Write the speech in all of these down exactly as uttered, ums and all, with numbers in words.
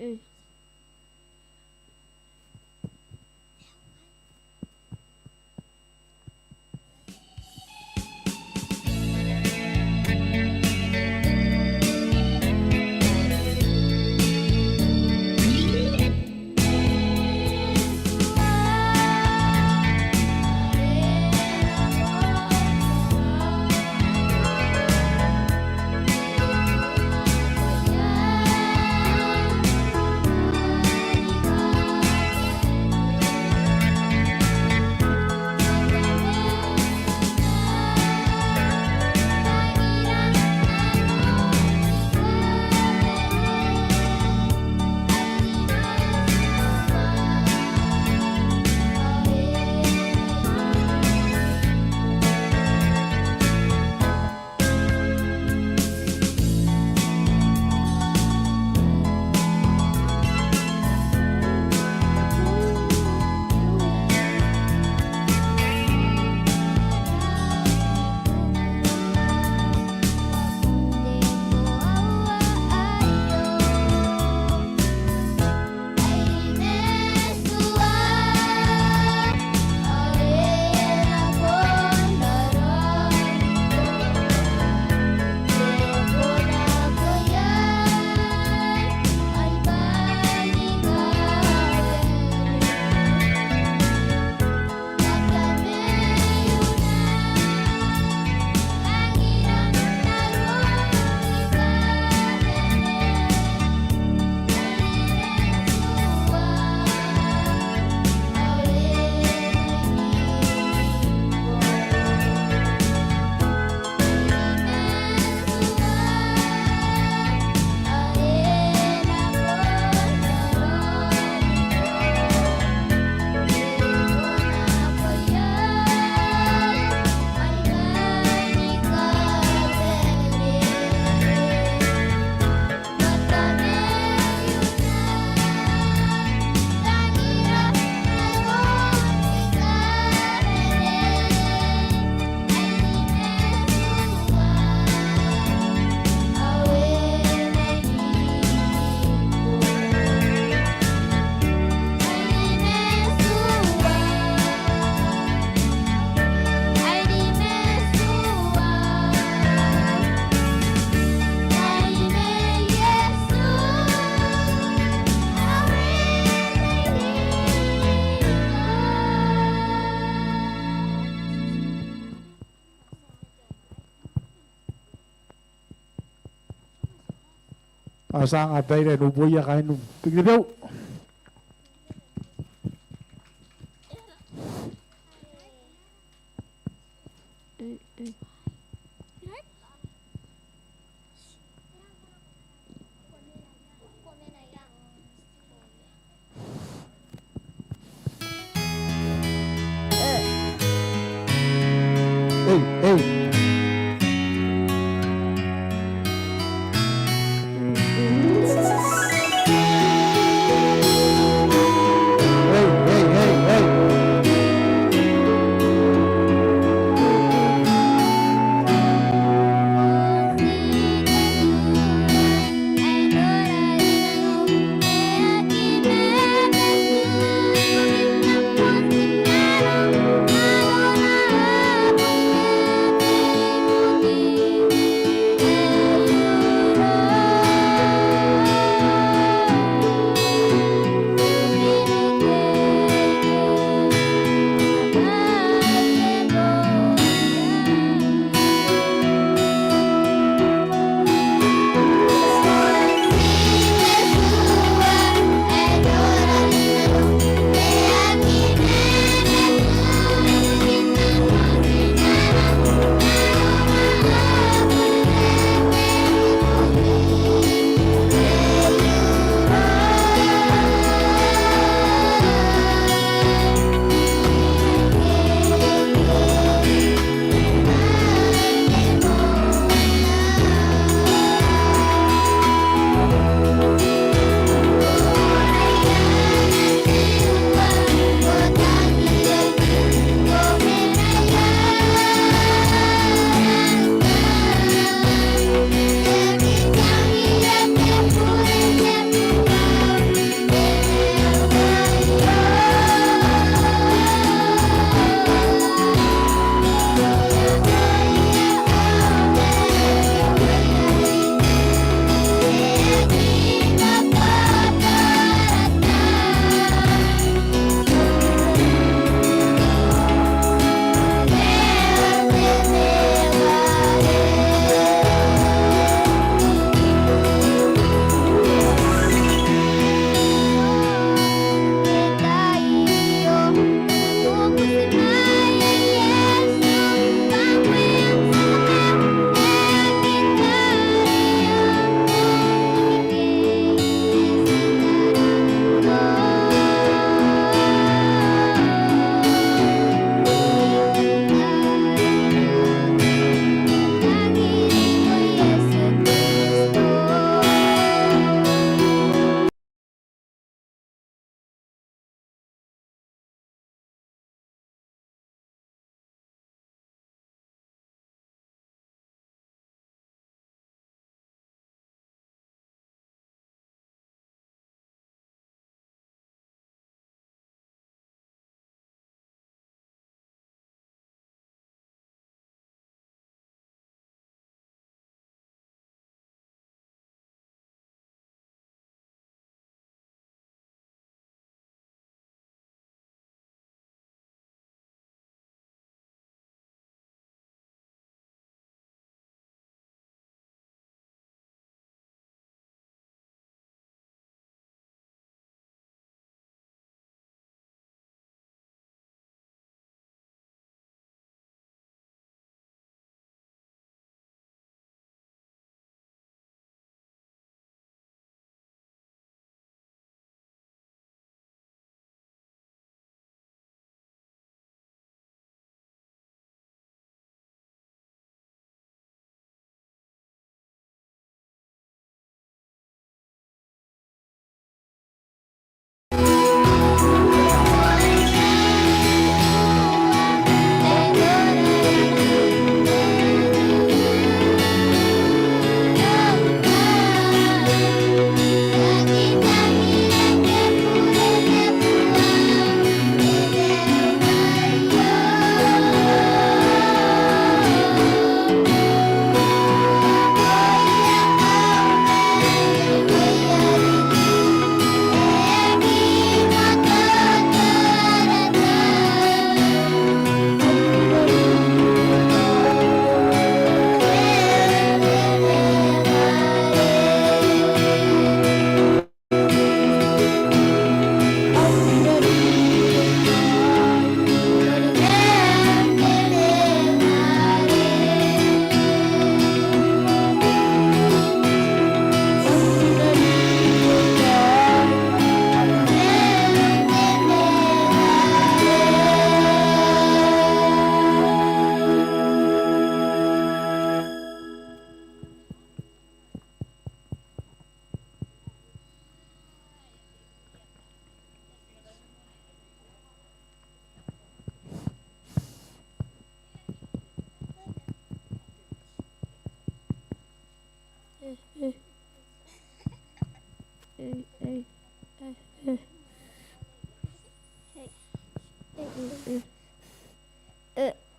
Ao ti a anga baira n uboia kaain Bikenibeu.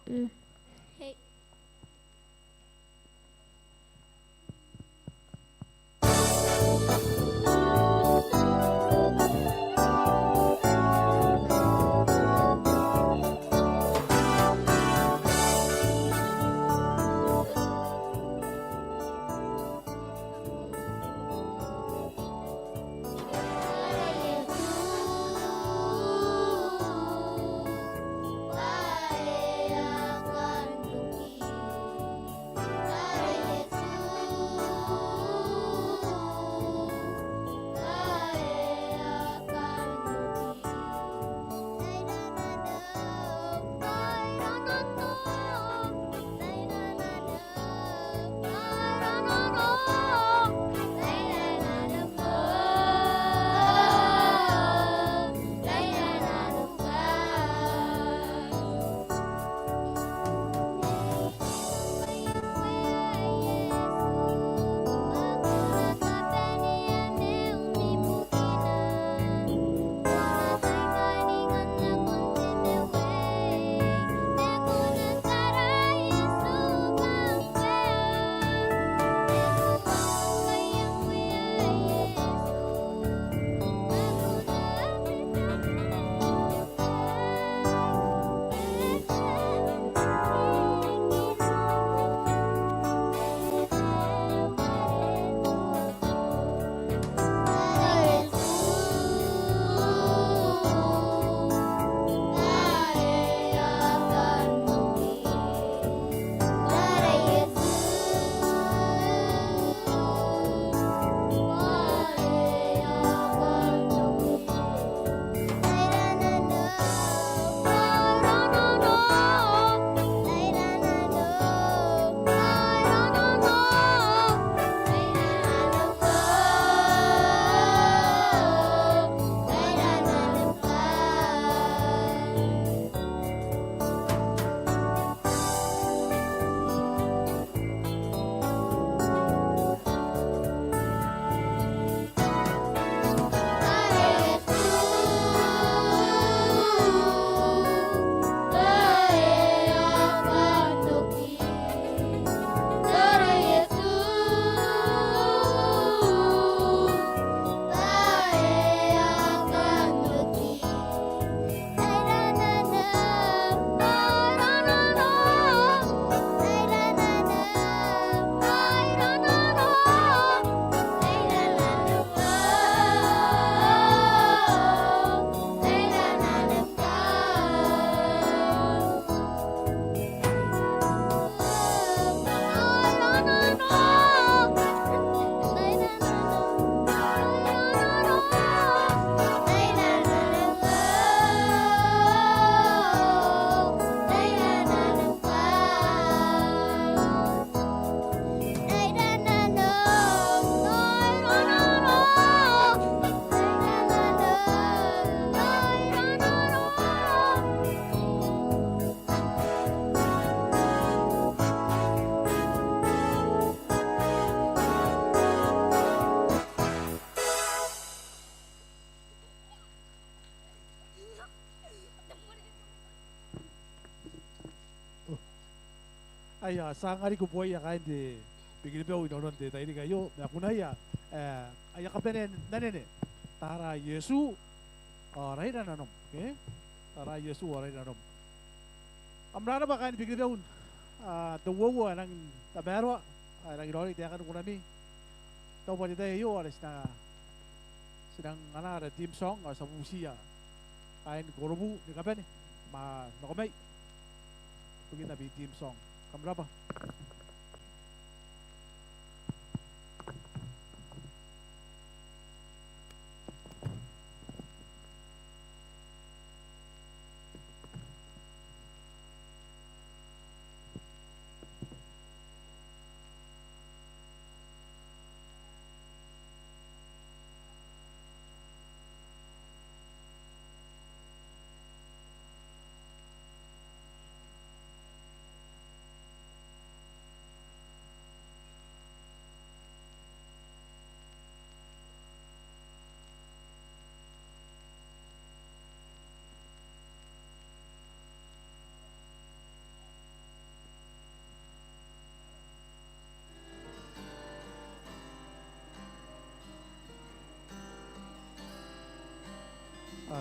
Mm. Hey. Aia, ti a nang riki bwaia kaain te Bikiribeu inanon te tairiki aio, ma kunaia, e, aia kabanea n anene, Tara Iesu ao Raira Nanom, ke? Tara Iesu ao Raira Nanom. Kam rabwa kaain Bikiribeu, a, te uoua ae nang tamaroa, ae nang raoiroi taekan kunami. Tao bwa te tai aio are ti na, ti nang anaa ara theme song, ao ti a bubutiia kaain Korobu ni kabane, ma nako mai ibukin te theme song. Kam rabwa.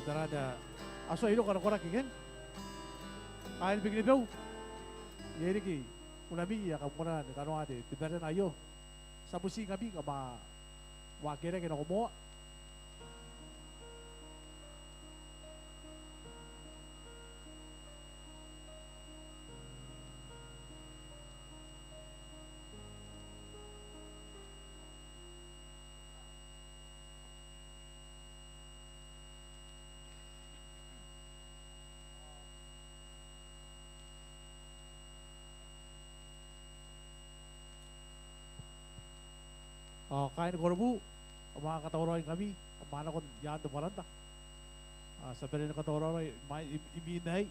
Tera ae a tuai roko ana koraki ngke? Kaain Bikenibeu, e a reke unami ae kam kona ni kanoa te, te bwai aio. Ti a butiingkami kam a waaki reke nako moa. Ao kaain Korobu, kam a katauraoi ngkami, kam a nako n te baranda. Ao ti a bane ni katauraoi mai i, imwin aei.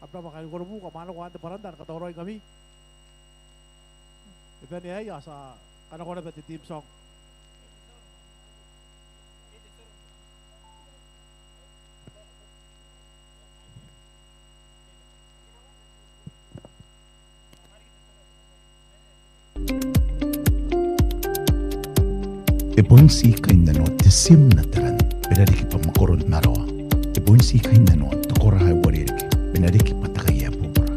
Kam rabwa kaain Korobu, kam a nako n te baranda ni katauraoi ngkami. E bane aei, ao ti a kanakoa naba te theme song. E bon ti kainnanoa te tim n te ran, e na riki bwa mwakoron marawa. E bon ti kainnanoa te kora ae uarereke, e na riki bwa te kai ae bubura.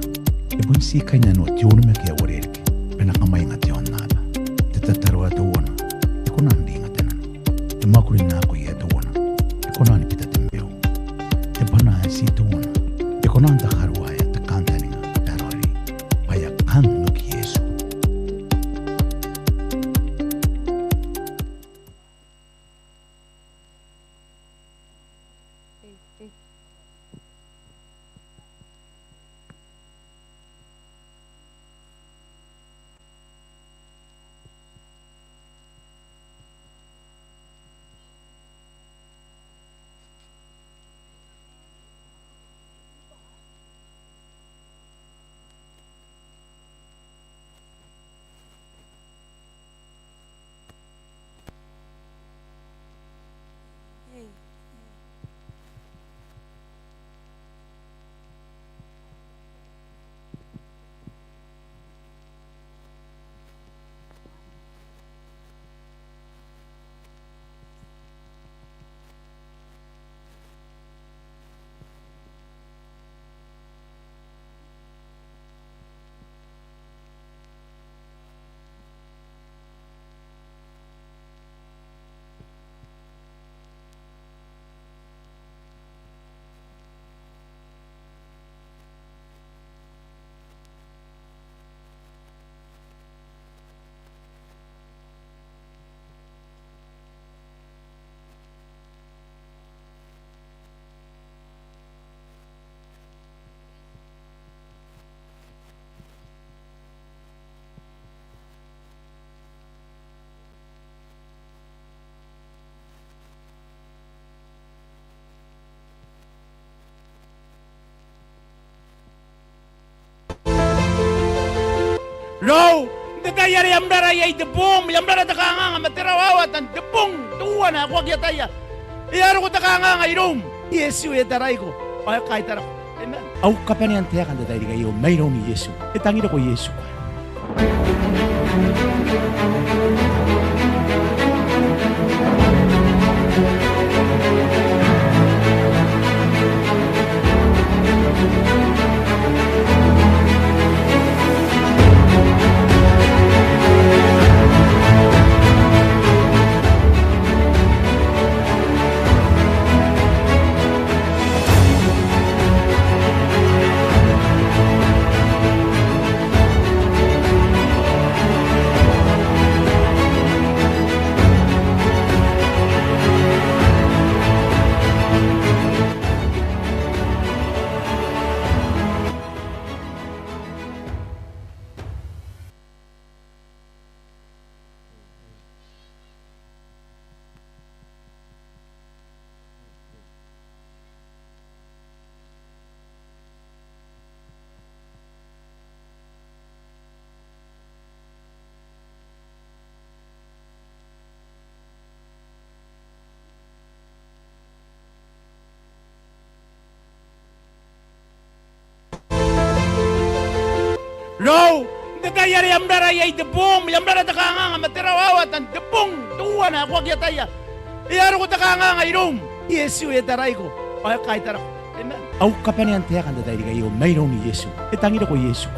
E bon ti kainnanoa te onimaki ae uarereke, e na kamwainga te aonnaba. Te tataro ae teuana, e kona n ringa te nano. Te mwakuri n akoi ae teuana, e kona ni bita te maiu. Te bwana ae ti teuana, e kona n takaruaea te kantaninga ae raoiroi, bwa e a kan oki Iesu. Raou, n te tai are e a mwaraa iai te bong, e a mwaraa te kanganga ma te rawawata n te bong teuana ae ko aki ataia. E a roko te kanganga iroum. Iesu e taraiko ao e kaitarako. Amen. Au kabanea n taeka n te tairiki aio, mairoun Iesu. E tangiriko Iesu. Raou, n te tai are am rara iai te bong, am rara te kanganga ma te rawawata n te bong teuana ae ko aki ataia. E a roko te kanganga iroum. Iesu e taraiko ao e kaitara. Amen. Au kabanea n taeka n te tairiki aio mairoun Iesu. E tangiriko Iesu.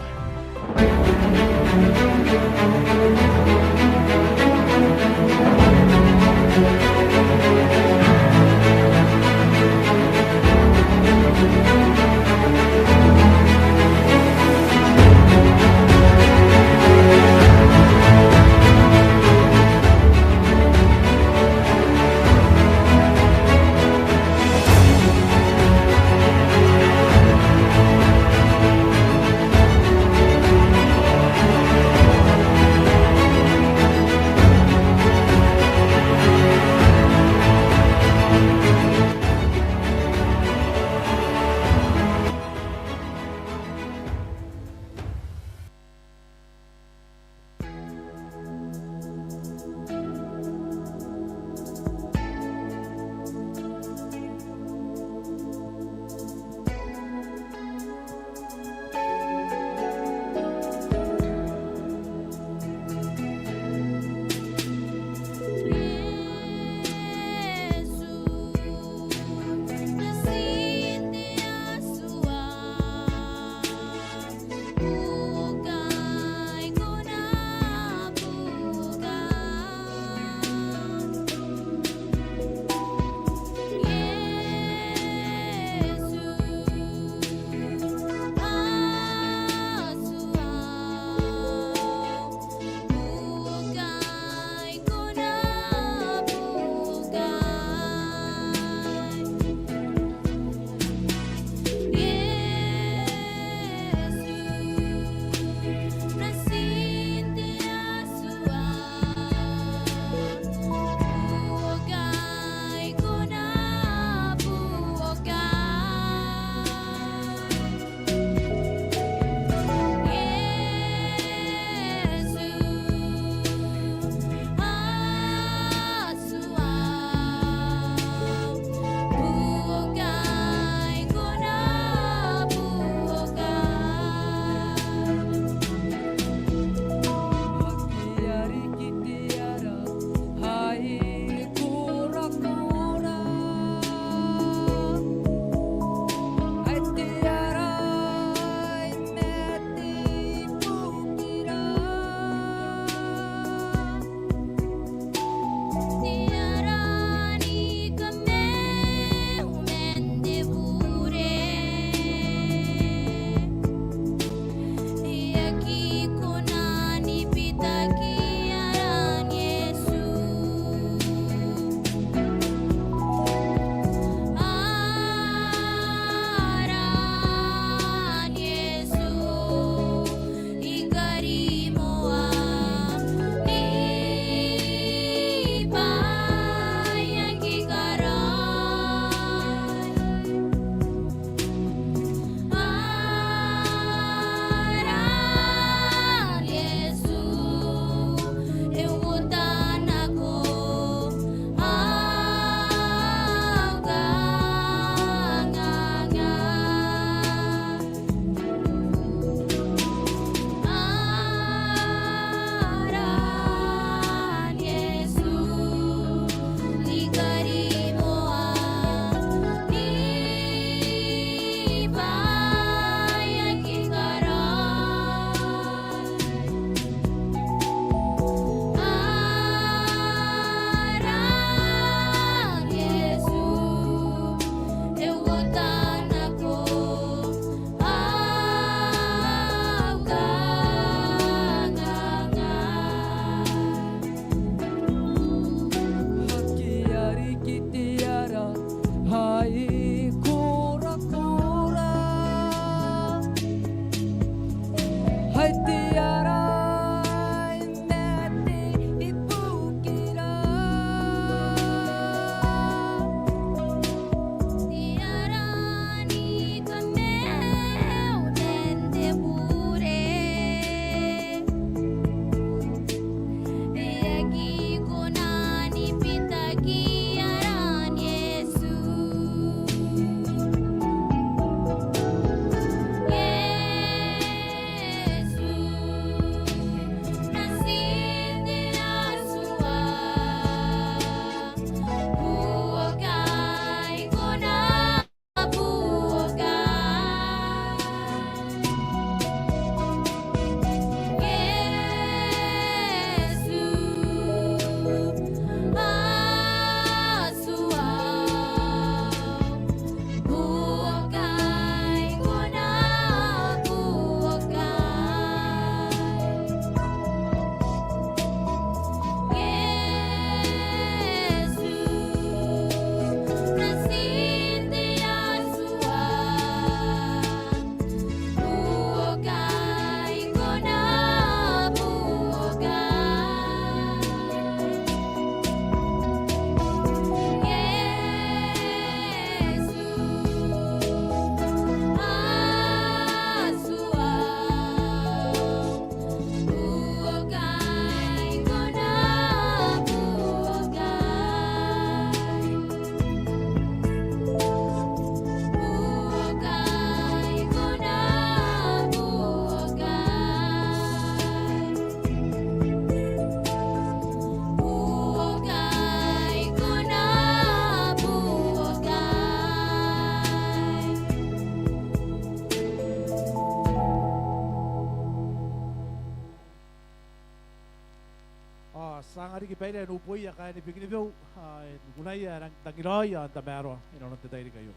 Ti a anga riki baira n uboia kaain Bikenibeu, a, ni kunaia ae rangi n tangiraoi ao n tamaroa inanon te tairiki aio.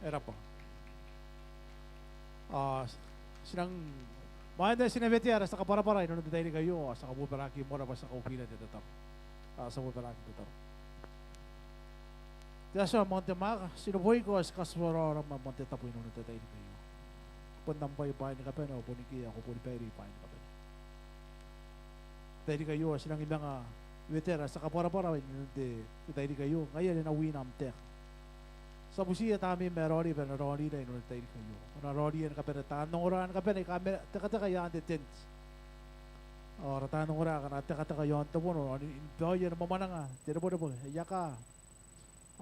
E rabwa. A, ti nang, ma e na, ti na wetea ara tia kabwarabwara inanon te tairiki aio, a, ti a kabobaraki moa bwa ti a kaukira n te tataro. A, ti a bobaraki n te tataro. Te Atua ae moan te mwaaka, ti neboiko ao ti katibwaora aram ma moan te tabo inanon te tairiki aio. Bon am bwai bwaai ni kabane, ao bon ngkoe ae ko boni baire i bwaai ni kabane. Tairiki aio, ti nang manga wetea ara tia kabwarabwara inanon te, te tairiki aio, ngaia are e na wina am taeka. Ti a butiia Tamneim ae raoiroi bwa e na raonira inanon te tairiki aio. Ko na raoiroia ni kabane taan ongora ni kabane aika a mena tekateka i aan te tent. Ao ara taan ongora akana tekateka i aon te bono, ao ni, ni baoia ni mwamwananga te rebwerebwe aika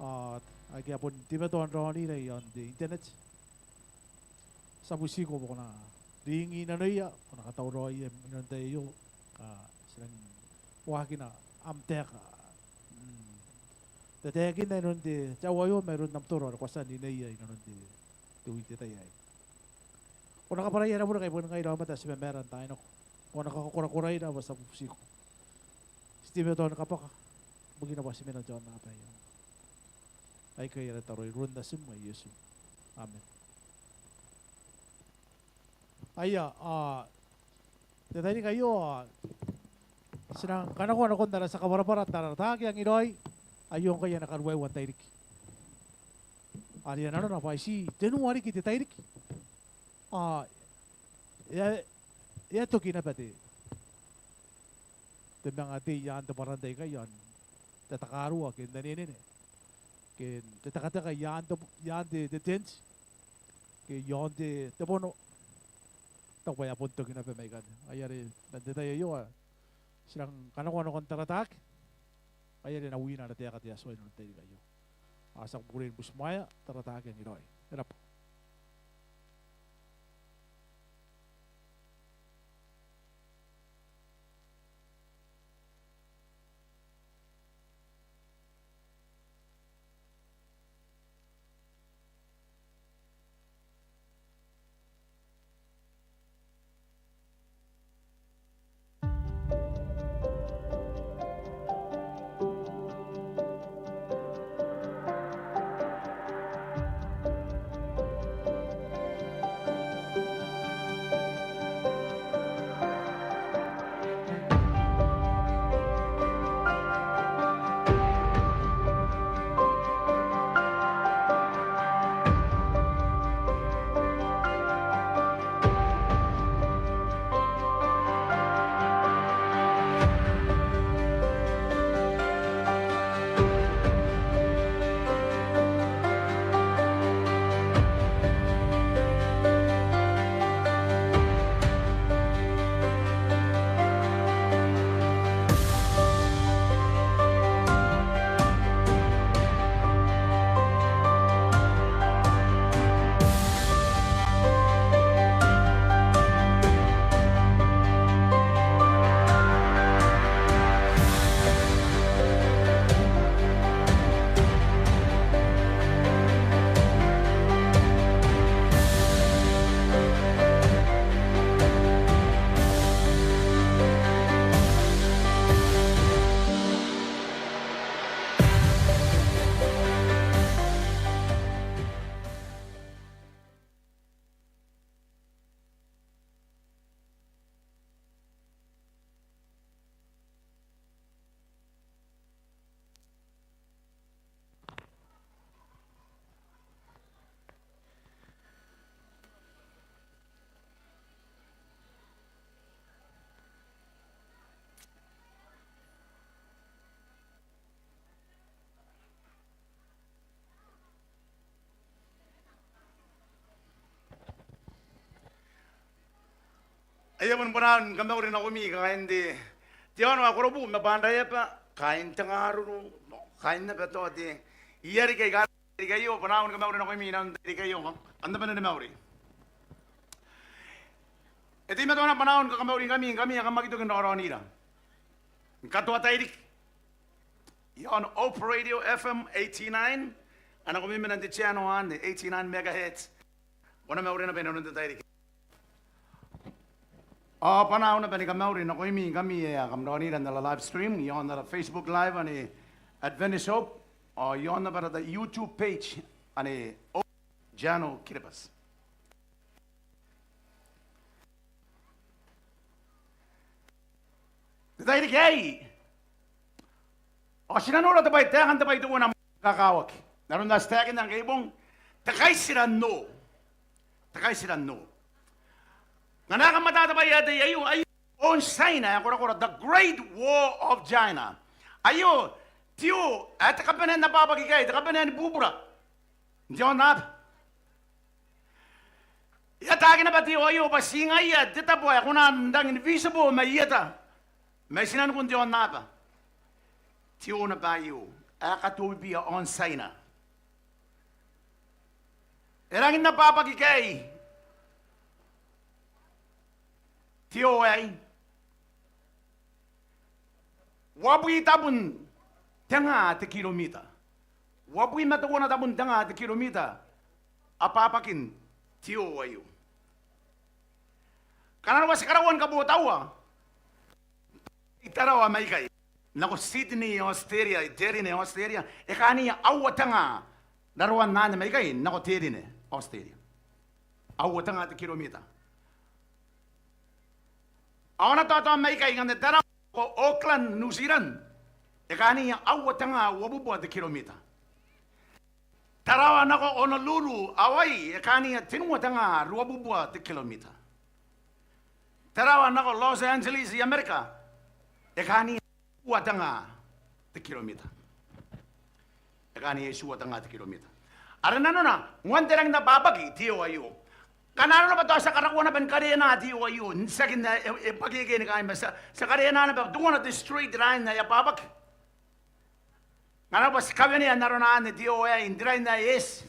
a, ake a bon teimatoa n raonira i aon te internet. Ti a butiko bwa ko na ringi nanoia, ko na katauraoia inanon te tai aio, a, ti nang waakina am taeka. Mm. Tataekinna inanon te, te aoa aio mairoun am toro are ko a tia n rineia inanon te, te wiki, te tai aei. Ko na kabwarai ara bure kai bon ngaira aomata ae ti mamaara n taai nako. Ko na kakakorakoraira bwa ti a bubutiko. Ti teimatoa ni kabwaka, bukina bwa ti mena n te aonnaba aio. Aikai ara tataro iroun Natim ae Iesu. Amen. Aia, a, te tairiki aio, a, ti nang kanakoa nakon ara tia kabwarabwara Tarataake Angiraoi, aio ngkai ana karuaiwa n tairiki. Are e a nanona bwa iti tenua riki te tairiki. A, e a, e a toki naba te, te manga tei i aan te bwarantara aikai, i aan te takarua ke n anenene, ke n te tekateka i aan te, i aan te, te tent, ke i aon te, te bono. Tao bwa e a bon toki naba mai ikanne. Ai are, man te tai aio, a, ti nang kanakoa nakon Tarataake. Ai are e na wina ana taeka te Atua inanon te tairiki aio. Ao ti a kukurei ni butimwaea Tarataake Angiraoi. E rabwa. Aia bon, bon au ni kamauri nakoimi kaain te, te aono ae Korobu ma Banraeaba, kaain te ngaruru, kaain naba tao te, i rarikin kaain te tairiki aio, bon au ni kamauri nakoimi n te tairiki aio, kam na bane ni mauri. E teimatoa naba bon au ni kakamauri ngkami, ngkami ae kam aki toki n raoraonira ni katoa tairiki i aon Hope Radio F M eighty-nine, ao nakoimi man te channel anne, eighty-nine megahertz. Ko na mauri naba inanon te tairiki. Ao bwanau naba ni kamauri nakoimi ngkami ae kam raonira n ara live stream iaon ara Facebook Live anne Adventist Hope, ao iaon naba ara YouTube page anne Hope Channel Kiribati. N te tairiki aei ao ti na nora te bwai, taekan te bwai teuana ae kakawaki n aron ae ti taekinna ngke e bong, te kaitiran oo. Te kaitiran oo. Ngkana e kamata te bwai ae te oo aio, aio oon China ae korakora, the Great Wall of China. Aio te oo ae te kabanea n ababaki ikai, te kabanea ni bubura n te aonnaba. E ataaki naba te oo aio bwa ti ngaia te tabo ae kona n rangi ni visible mai eta, mai tinanikun te aonnaba. Te oo naba aio ae katobibia oon China. E rangi n ababaki ikai te oo aei. Uabwi tabun te nga te kiromita. Uabwi ma teuana tabun te nga te kiromita ababakin te oo aio. Ngkana arona bwa ti karaua ni kabotaua i Tarawa maikai nako Sydney, Australia, i Teerine, Australia, e kaania aua te nga raroan anne maikai nako Teerine, Australia. Aua te nga te kiromita. Ao ana taotaon maikai ngkanne Tarawa nako Auckland, New Zealand, e kaania aua te nga uabubua te kiromita. Tarawa nako Honolulu, Hawaii, e kaania tenua te nga ruabubua te kiromita. Tarawa nako Los Angeles i Amerika, e kaania itiua te nga te kiromita. E kaania itiua te nga te kiromita. Are nanona, moan te rangi n ababaki te oo aio. Ngkana arona bwa tao ti a karaua naba ni karena te oo aio, n tiaki n ae e, e bwakekei ni kaai ma ti a, ti a karena naba teuana te straight line ae ababaki. Ngkana bwa ti kawenea n arona anne te oo aei n te rain ae eti.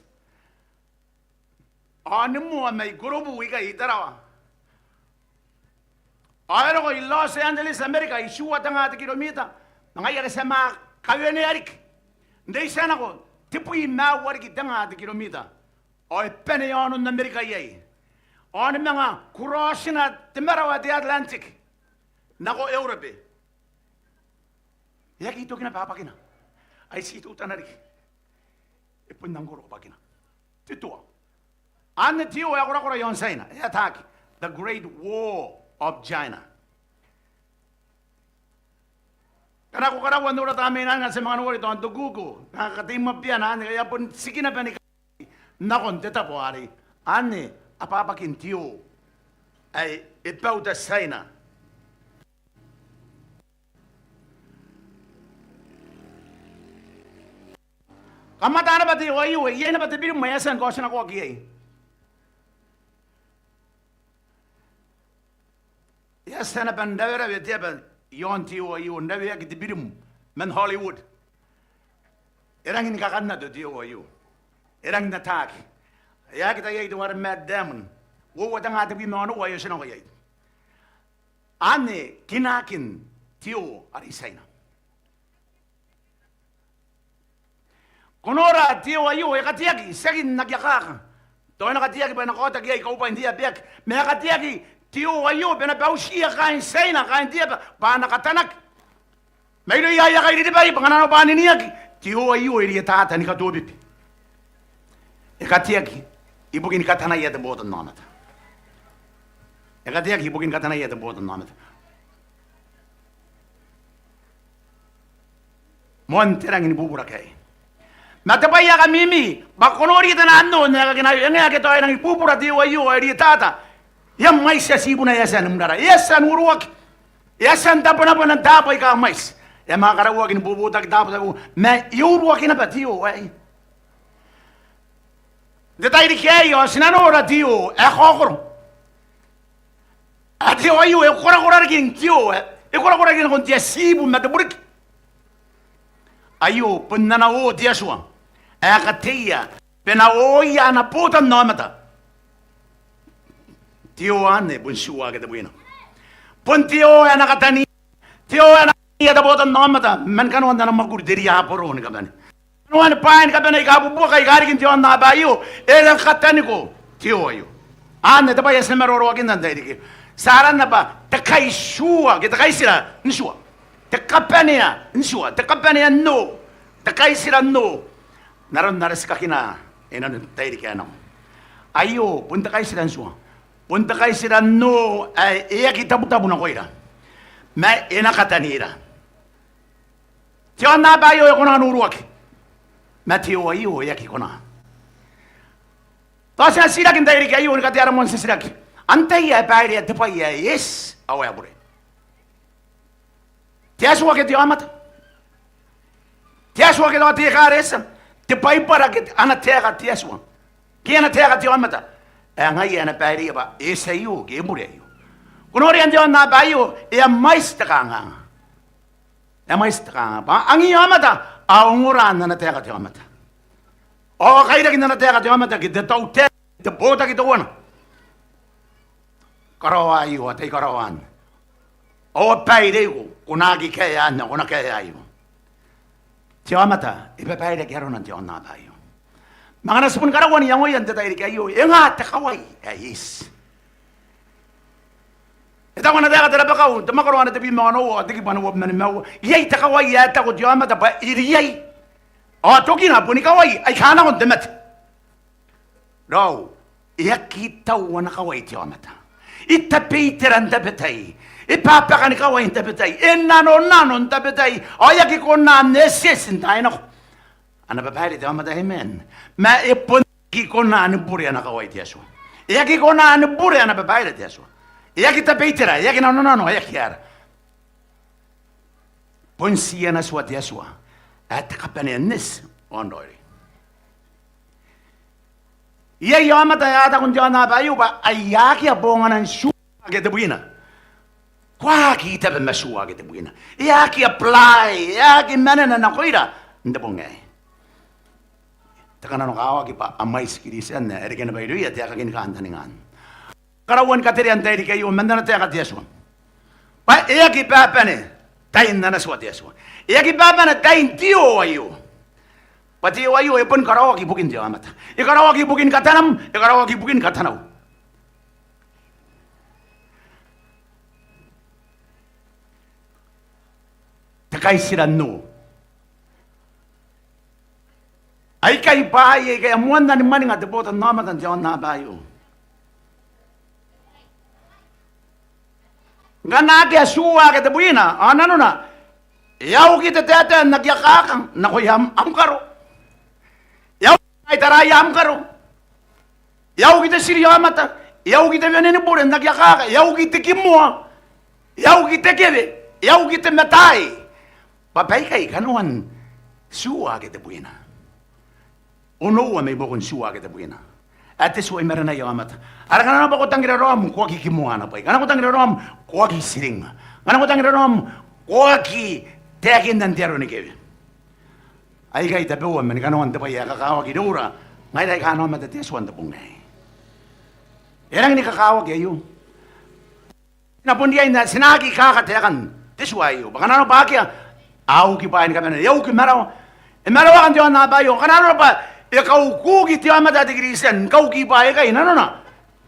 Ao ni moa mai Korobu ikai i Tarawa. Ao e roko i Los Angeles, Amerika, itiua te nga te kiromita. Ma ngaia ake ti a manga kawenea riki n reitia nako, tebwi ma aua riki te nga te kiromita. Ao e bane i aonon Amerika iai. Ao ni manga crossina te marawa ae te Atlantic nako Eurobe. E aki toki naba abakina. Ai ti teutana riki. E bon nang koro abakina. Te tua. Anne te oo ae korakora i aon China. E ataaki, the Great Wall of China. Ngkana ko karaua n nora tamneina anne, ti a manga nori tao n te Google. Ngkana ko katei mwabiana anne, e a bon tiki naba ni nakon te tabo arei. Anne ababakin te oo ae e bauta China. Kamata naba te oo aio, iai naba te birim ae e a tia ni kaotinakoaki iai. E a tia naba n rawerawe te aba i aon te oo aio, n raweaki te birim man Hollywood. E rangi ni kakannato te oo aio. E rangi n ataaki. E aki tai iai teuare Matt Damon. Uoua te nga tebwi ma onoua ae e otinako iai. Anne kinaakin te oo are i China. Ko nora te oo aio, e kateaki, tiaki n aki akaka. Tao e na kateaki bwa e na kaotaki iai kaubwain te aba ae aki. Ma e kateaki te oo aio bwa e na bautiia kaain China, kaain te aba, bwa a na katanaki. Mairouia aia kairiribai, bwa ngkana arona bwa a niniaki, te oo aio e rietata ni katobibi. E kateaki ibukin katanaia te botannaomata. E kateaki ibukin katanaia te botannaomata. Moan te rangi ni bubura aei. Ma te bwai ae kamimi, bwa ko nori te nano, n aekakin aio, e ngae ake tao e rangi ni bubura te oo aio, e rietata. E a mwaiti tibuna, e a tia ni mwanara, e a tia n uruaki, e a tia n tabonabona n taabo aika mwaiti. E a manga karauaki ni bobotaki taabo tabeua, ma e uruaki naba te oo aei. N te tairiki aei ao ti na nora te oo ae kaokoro. Ao te oo aio e korakora riki n te oo ae e korakora riki nakon te atibu ma te bureki. Aio bon ana oo te Atua ae kateia bwa e na ooia ana botannaomata. Te oo anne bon tiua ake tebwina. Bon te oo ae na katani, te oo ae na katania te botannaomata man kanoan ana mwakuri te riaboro ni kabane. Kanoan bwaai ni kabane aika bubuaka aika riki n te aonnaba aio, e rang kataniko te oo aio. Anne te bwai ae ti na maroroakinna n te tairiki aei. Ti aranna bwa te kaitiua ke te kaitira n tua. Te kabanea n tua, te kabanea n oo, te kaitira n oo. N aron ara tikakina inanon te tairiki ae nako. Aio bon te kaitira n tua. Bon te kaitira n oo ae e aki tabutabu nakoira, ma e na katanira. Te aonnaba aio e kona n uruaki, ma te oo aio e aki kona. Tao ti na titiraki n tairiki aio ni katea ara moan titiraki. Antai ae bairea te bwai ae eti ao ae bure? Te Atua ke te aomata? Te Atua ke tao te ekaretia? Te Baibara ke ana taeka te Atua, ke ana taeka te aomata? Ae ngaia ae na baireia bwa e eti aio ke e bure aio. Ko noria n te aonnaba aio, e a mwaiti te kanganga. E a mwaiti te kanganga bwa angiia aomata a ongora n ana taeka te aomata, ao a kairaki n ana taeka te aomata ke te tautaeka, te botaki teuana. Karaoa aio, ataia karaoan. Ao a baireiko, ko na aki kaea anne, ko na kaea aio. Te aomata e babairaki arona n te aonnaba aio. Ma ngkana ti boni karaua n iangoia n te tairiki aio, e nga te kawai ae eti? E taku ana taeka te rabakau, te mwakoro ae tebwi ma onoua, te kibu ae uabwi ma nimaua: Iai te kawai ae taku te aomata bwa e riai, ao tokina boni kawai aika a nako n te mate. Raou, e aki tau ana kawai te aomata. E tabeitera n tabetai, e babaka ni kawai n tabetai, e nanonano n tabetai, ao e aki kona n etieti n taai nako. Ana babaire te aomata, amen. Ma e bon aki kona ni bure ana kawai te Atua. E aki kona ni bure ana babaire te Atua. E aki tabeitera, e aki nanonano, e aki aera. Bon ti ana tua te Atua ae te kabanea n eti ao n raoiroi. Iai aomata aika a taku n te aonnaba aio bwa ai akea bonganan tiua ake tebwina. Ko aki tabe ma tiua ake tebwina. E aki apply, e aki manena nakoira n te bong aei. Te kananokawaki bwa a mwaiti Kristian ae e reke naba irouia te aeka ni kantaninga. Karaua ni katerea n tairiki aio man ana taeka te Atua bwa e aki babane tain ana tua te Atua. E aki babane tain te oo aio. Bwa te oo aio e boni karaoaki ibukin te aomata. E karaoaki ibukin katanam, e karaoaki ibukin katanau. Te kaitira n oo. Aikai bwaai aika a moanna ni mwaninga te botannaomata n te aonnaba aio. Ngkana akea tiua ake tebwina, ao nanona e a uki te taetae n aki akaka nakoia am, am karo. E a uki te tai taraia am karo. E a uki te tiriaomata, e a uki te wene ni bure n aki akaka, e a uki te kimoa, e a uki te kewe, e a uki te mataai. Bwa baikai kanoan tiua ake tebwina. Onoua mai buakon tiua ake tebwina ae te tua i marenaia aomata. Are ngkana naba ko tangira raom, ko aki kimoa ana bwai. Ngkana ko tangira raom, ko aki tiringa. Ngkana ko tangira raom, ko aki taekinna n te aro ni kewe. Aikai tabeua man kanoan te bwai ae kakawaki iroura ngaira aika ana aomata te Atua n te bong aei. E rangi ni kakawaki aio. Ti na bon riai n, ti na aki kaka taekan te tua aio. Bwa ngkana arona bwa akea, a uki bwaai ni kabane, e a uki marawa. E marawaka n te aonnaba aio. Ngkana arona bwa e kaukuki te aomata ae te Kristian n kauki bwaai aikai, nanona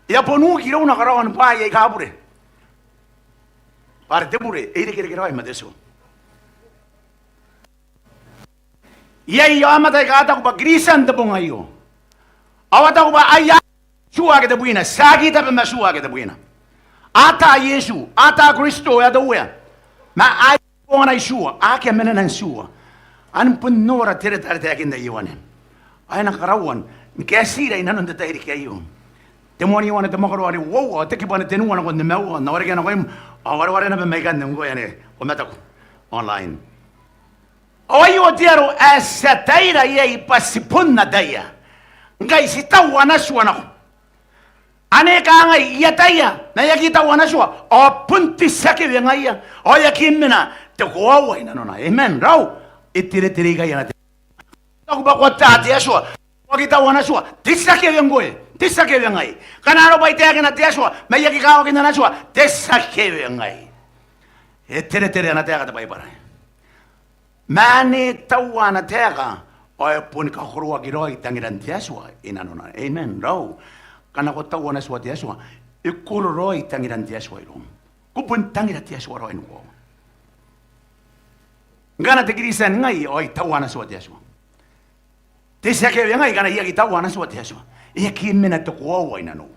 e a bon uki irouna karaoan bwaai aika bure. Bwa are te bure e irekereke raoi ma te tua. Iai aomata aika a taku bwa Kristian n te bong aio, ao a taku bwa ai a tiua ake tebwina, tiaki tabe ma tiua ake tebwina. A ata Iesu, a ata Kristo ae te Uea, ma ai bongana tiua, akea manenan tiua. Ao ni bon nora te reta are taekinna Ioane. Ao e na karaua ni kaetira inanon te tairiki aio. Te moan Ioane te mwakoro are uoua, te kibu ae tenua nakon nimaua, N na warekia nakoim, ao wareware naba mai ikanne ngkoe ane ko mataku online. Ao aio te aro ae ti ataira iai bwa ti bon ataia, ngkai ti tau ana tua nako. Ane kangai, I ataia, ma I aki tau ana tua, ao bon te tia kewe ngaia, ao e aki mena te koaua inanona. Amen. Raou, e teretere ikai ana te Taku bwa ko ata te Atua, ko aki tau ana tua, te tia kewe ngkoe, te tia kewe ngai. Ngkana arona bwa I taekina te Atua ma I aki kawakin ana tua, te tia kewe ngai. E teretere ana taeka te Baibara. Ma ane e taua ana taeka ao e boni kakoroaki raoi tangiran te Atua inanona. Amen. Raou, ngkana ko tau ana tua te Atua, E koro raoi tangiran te Atua iroum. Ko bon tangira te Atua raoi ni koaua. Ngkana te Kristian ngai ao e taua ana tua te Atua. Te tia kewe ngai ngkana e aki taua ana tua te Atua, e aki mena te koaua i nanou.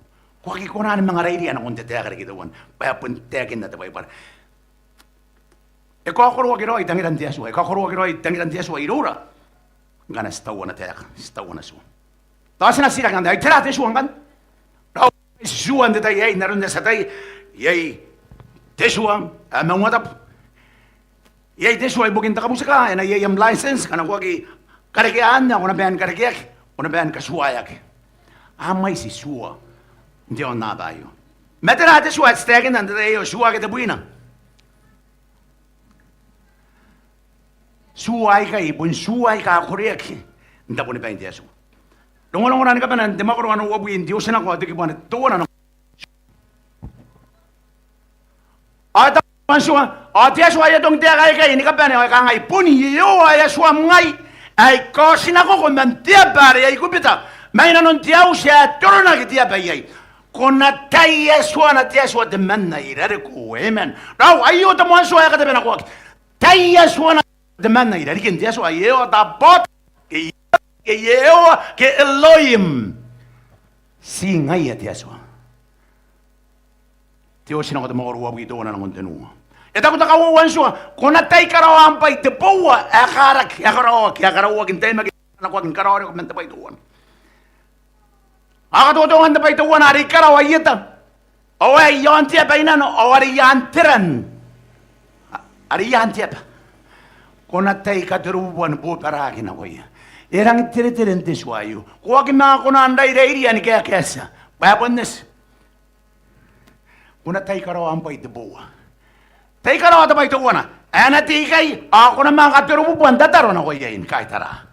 Ko aki kona ni manga rairia nakon te taeka riki teuana bwa e bon taekinna te Baibara. E kaokoroaki raoi tangiran te Atua, e kaokoroaki raoi tangiran te Atua iroura ngkana ti taua ana taeka, ti taua ana tua. Tao ti na titiraki ngkanne, ai tera te tua ngkanne? Raou, ti tua n te tai aei, n aron ae ti ataia, iai te tua ae maungatabu. Iai te tua ibukin te kabutika, e na iai am license, ngkana ko aki karekea anne ao ko na bae ni karekeaki, ko na bae ni katuaeaki. A mwaiti tua n te aonnaba aio. Ma tera te tua ae ti taekinna n te tai aio, tua ake tebwina? Tua aikai bon tua aika koreaki n tabonibain te Atua. Rongorongona ni kabane n te mwakoro ae uabwi n te Otinako ao te kibu ae teuana. Ao e taku te Atua, ao te Atua e atongi taeka aikai ni kabane ao e kangai, bon Iehova ae Atuam ngai ae I kaotinakoko man te aba are Aikubita, mai nanon te auti ae toronaki te aba iai. Ko na tai Atuana te Atua temanna i rariko. Amen. Raou, aio te moan tua ae katabenakoaki. Tai Atuana temanna i rarikin te Atua, Iehova Tabot, ke Iehova, ke Elohim. Ti ngaia te Atua. Te Otinako te mwakoro uabwi teuana nakon tenua. E taku te kauoua n tua, ko na tai karaoam bwai te boua ae karaki, ae karaoaki, ae karaoaki n taimaki nakoaki ni karaoaki man te bwai teuana. Ao katotongan te bwai teuana are I karaoa i eta, ao ae i aon te aba i nano, ao are i aan te ran, are i aan te aba. Ko na tai katerobubuan bobaraki nakoia. E rangi n teretere n te tua aio. Ko aki manga kona n rairairia ni kaekaetia bwa e bon eti. Ko na tai karaoam bwai te boua. Tai karaoa te bwai teuana ae na tei ikai, ao ko na manga katerobubuan tataro nakoia ni kaitara.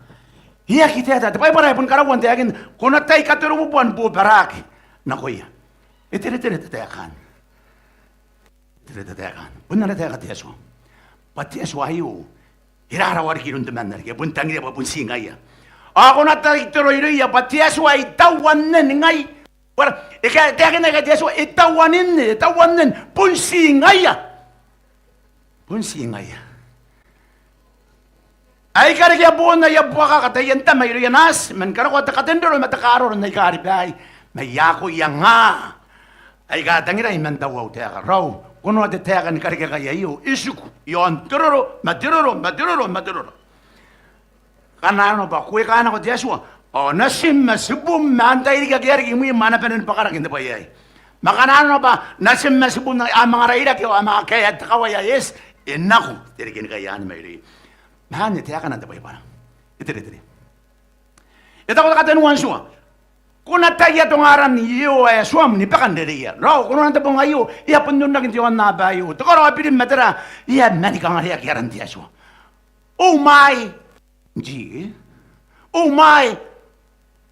E aki taetae te Baibara, e bon karaua n taekinna, ko na tai katerobubuan bobaraki nakoia. E teretere te taeka anne. Teretere te taeka anne. Bon ana taeka te Atua bwa te Atua aio e rarawa riki iroun temanna riki, e bon tangiria bwa bon ti ngaia. Ao ko na tai toro irouia bwa te Atua ae I taua nen ngai. Bwa e kae, e taekinna ikai te Atua, e taua nen, e taua nen, bon ti ngaia. Bon ti ngaia. Ae I karekea boon aia buakaka taian tama irouia naati, man karakoa te katenroro ma te kaaroro n aika ribaai, ma I a akoia ngaa aika tangirai man tauau taeka. Raou, ko noa te taeka ni karekeakai aio, e tiku i aon te roro, ma te roro, ma te roro, ma te roro. Ngkana arona bwa ko eka nako te Atua, ao natim ma tibum ma antai riki ake a riki imwim a na bane ni bwakaraki n te bwai aei. Ma ngkana arona bwa natim ma tibum a manga rairaki ao a manga kaea te kawai ae eti, e nako te rekenikai anne mairouia. Ma anne taekana te Baibara. E teretere. E taku te katenua n tua, ko na tai atonga aran Iehova ae Atuam ni baka n rereia. Raou, ko noria n te bong aio, e a bon onraki n te aonnaba aio te karaoa birim ma tera, e a manikangare aran te Atua. Oh my, G. Oh my,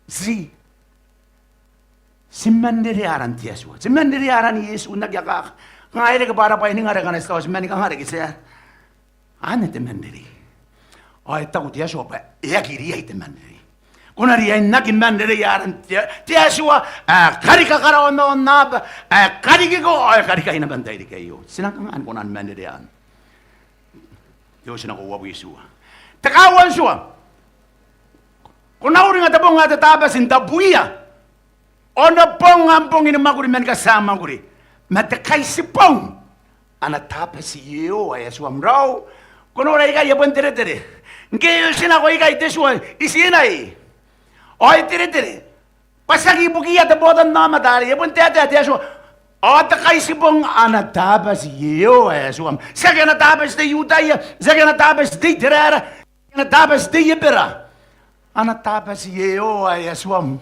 Z. Ti man rerea aran te Atua. Ti man rerea aran Iesu n aki akaka. Ngaia reke bwa ara bwai ni ngare ngkana ti tao ti manikangare ke ti aera. Anne te man rerei. Ao e taku te Atua bwa e aki riai te man rerei. Ko na riai n aki man rereia aran te, te Atua ae karika karawa ma aonnaba, ae karikiko ao e karikai naba n tairiki aio. Ti na kanga ni kona ni man rerea anne? Te Otinako uabwi tua. Te kaaua n tua. Ko na uringa te bong ae te Tabati n tabuia. Ao n te bong ae bongin mwakuri man katia mwakuri, ma te kaitibong ana Tabati Iehova ae Atuam. Raou, ko nora ikai e bon teretere. Ngke e otinako ikai te tua i Tinai, ao e teretere bwa tiaki ibukiia te botannaomata arei, e bon taetae te Atua. Ao te kaitibong ana Tabati Iehova ae Atuam. Tiaki ana Tabati te I-Iutaia, tiaki ana Tabati te I-Iteraera, ana Tabati te I-Ebera. Ana Tabati Iehova ae Atuam.